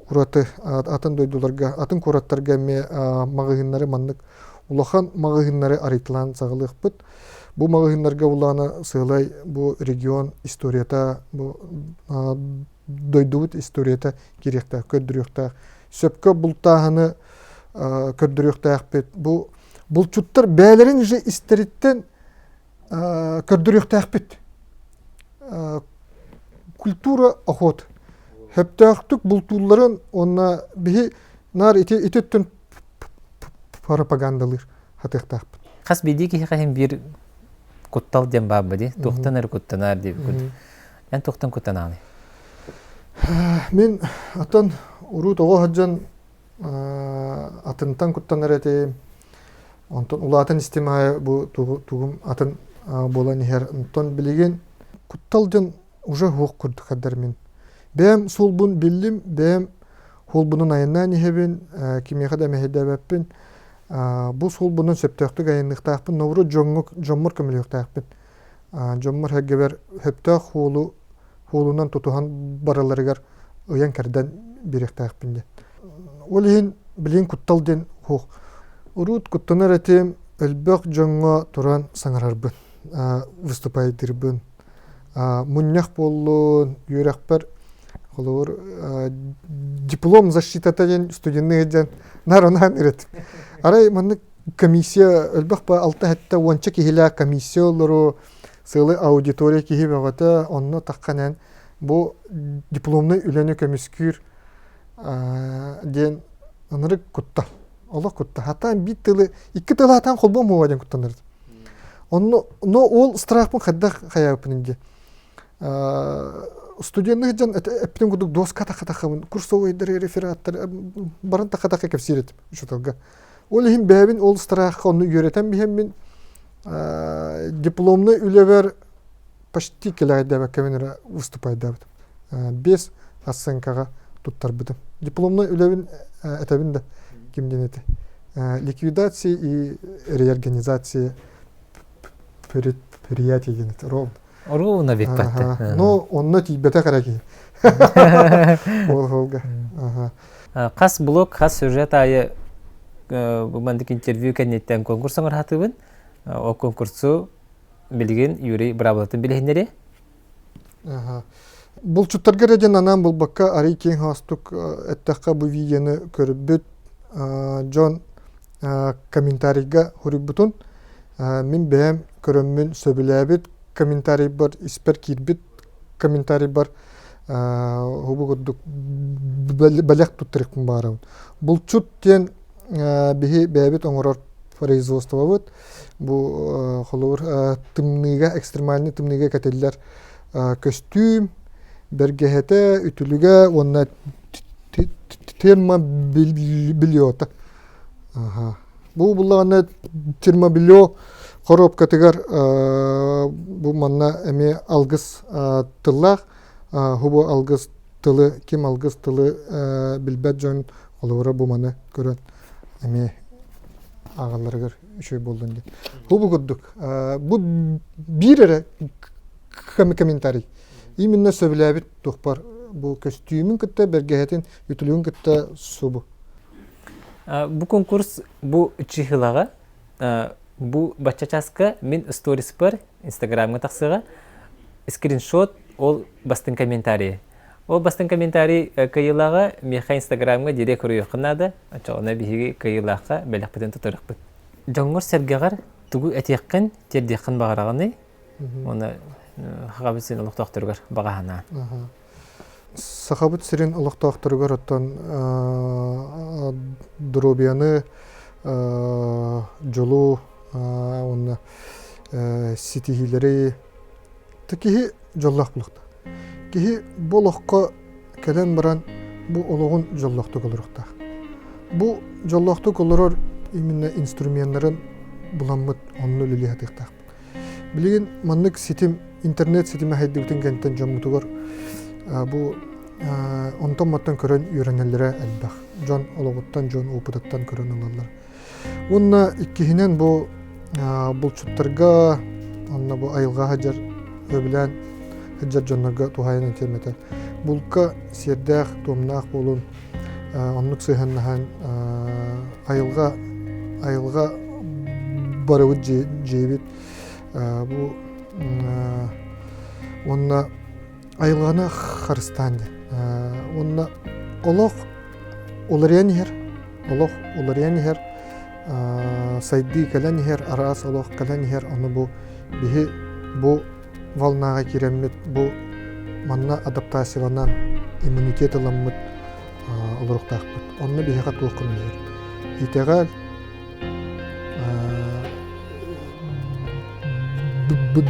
ураты атын дойдуларга, атын куораттарга эмиэ маҕаһыыннары маннык улахан маҕаһыыннары арыйталаан саҕалыахпыт. Бу маҕаһыыннарга улаана сыалай бу регион историята, бу дойдубут историята киириэхтээх, көрдөрүөхтээх. Сөпкө бултааһыны көрдөрүөхтээхпит. Бу булчуттар бэйэлэрин же истэриттэн көрдөрүөхтээхпит. Культура охот. Хөптөөхтүк бултуулларын уонна биһи наар ити ити өттүн пропагандалыыр хатыахтаахпыт. Хас биирдии киһи хаһын биир куттал диэн баар дии. Туохтан эрэ куттанаар диэбит. Эн туохтан куттанаҕыный? Мин атын урут оҕо сылдьан атынтан куттанар этим. Онтон улаатан истим аайы бу тугум атын буолан иһэр. Онтон билигин куттал диэн уже суох курдук хаддар мин. Бэйэм суолбун биллим, бэйэм суолбунан айаннаан иһэбин, кимиэхэ да мэһэйдээбэппин. Бу суолбунан сөптөөхтүк айанныахтаахпын, норуот дьоҥҥо дьоммор көмөлөһүөхтээхпин. Дьоммор-сэргэбэр сөптөөх суолу суолунан тутуһан баралларыгар ыйан-кэрдэн биэриэхтээхпин диэн. Ол иһин билигин куттал диэн суох. Урут куттанар этим, элбэх дьоҥҥо туран саҥарарбын, выступайдыырбын. Мунньах буоллун, үөрэхпэр холобур диплом защитата диэн студенныыр диэн наар анаан үөрэтим. Арай маннык комиссия элбэх алта-сэттэ уонча киһилээх комиссия олору сыалы аудитория киһи бөҕөтө онно тахханан бу дипломнай үлэни көмүскүүр диэн ынырык куттал олох куттал хатаан биир тылы икки тылы хатаан холбоом буолуо диэн куттанар онно но ол страхпын хайдах хайаабыппын дии студеннык дьон эппитин курдук доска тахха-таххабын курсовойдары рефераттары баран тахха-тахха кэпсиир этим учууталга Ол иһин бэйэбин ол страхха онну үөрэтэн биһэммин дипломнай үлэбэр почти кэлэҕэйдээбэккэбин эрэ выступайдаабытым. Без оценкаҕа туттарбытым. Дипломнай үлэбин этэбин да ким диэн этэ. Ликвидация и реорганизация предприятий диэн этэ ровно. Ровно бүппэттэ. Ну, онно тиийбэтэх эрэ киһи. Ол Хас блок, хас сюжет аайы бу маннык интервью кэнниттэн конкурс оҥорһатыбын. Ол конкурсу билигин Юрий быраабылатын билиһиннэри. Булчуттарга эрэ диэн анаан булбакка арый киэҥ хаастук эттэххэ бу видеоны көрбүт дьон комментарийга суруйбутун мин бэйэм көрөммүн сөбүлээбит комментарийбар испэр киирбит комментарийбар бу курдук бэлэх туттарыахпын баҕарабын. Булчут диэн биһи бэйэбит оҥорор производствобыт. Бу холобур тымныыга экстремальный тымныыга кэтиллэр көстүүм, бэргэһэтэ, үтүлүгэ уонна термобельета. Бу буллаҕына термобелье хоруопкатыгар бу манна эмиэ алгыс тыллаах. Бу алгыс тылы ким алгыс тылы билбэт дьон холобура бу маны көрөн эмиэ. ааҕалларыгар үчүгэй буоллун диэн. Бу бу курдук бу биир эрэ комментарий. Именно сөбүлээбит туохпар бу көстүүмүн кытта бэргэһэтин үтүлүгүн кытта субу. Бу конкурс бу чыһылаҕа бу бачча чааска мин сториспар инстаграмҥа тахсыаҕа скриншот ол бастыҥ комментарий ол бастыҥ комментарий кыайыылааҕа миэхэ инстаграмҥа директ суруйуохха наада оччоҕуна биһиги кыайыылаахха бэлэхпитин тутарыахпыт дьоҥҥор-сэргэҕэр тугу этиэххин тиэрдиэххин баҕараҕыный уонна Сахабыт сирин олохтоохторугар баҕа санаа Сахабыт сирин олохтоохторугар оттон доруобуйаны, дьолу уонна ситиһиилэри киһи дьоллоох буолуохтаах. Киһи бу олоххо кэлэн баран бу олоҕун дьоллоохтук олоруохтаах. Бу дьоллоохтук олорор именно инструменнарын буламмыт онно үлэлии сатыахтаахпыт. Билигин маннык ситим, интернет ситимэ сайдыбытын кэнниттэн дьоммутугар бу онтон-мантан көрөн үөрэнэллэрэ элбэх. Дьон олоҕуттан, дьон опытыттан көрөн ылаллар. Уонна иккиһинэн бу булчуттарга, онно бу айылҕа сылдьар, сөбүлээн сылдьар дьоннорго туһаайан этиэм этэ. Булка сиэрдээх, туомнаах буолун, оннук сыһыаннаһан айылҕа айылҕа барыбыт дьиэбит бу уонна айылҕаны харыстаан диэн уонна олох уларыйан иһэр олох уларыйан иһэр сайдыы кэлэн иһэр араас олох кэлэн иһэр ону бу биһи бу волнаҕа киирэммит бу манна адаптацияланан иммунитет ыламмыт олоруохтаахпыт. Онно биһиэхэ туох көмөлөһөр? Итэҕэл,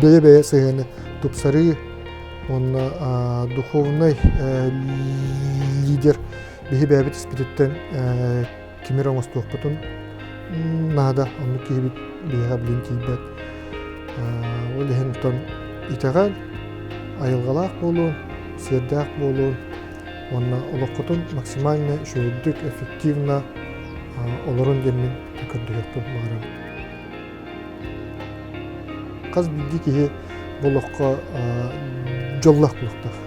бэйэ-бэйэ сыһыаны тупсарыы уонна духовнай лидер биһи бэйэбит испититтэн тимир оҥостуохпутун наада, оннук киһибит биһиэхэ билин тиийбэт. Ол иһин оттон итэҕэл, айылҕалаах буолуон, сиэрдээх буолуон уонна олоххутун максимально үчүгэйдик, эффективно олорун диэммин көрдөһүөхпүн баҕарабын. Хас биирдии киһи бу олоххо дьоллоох буолуохтаах.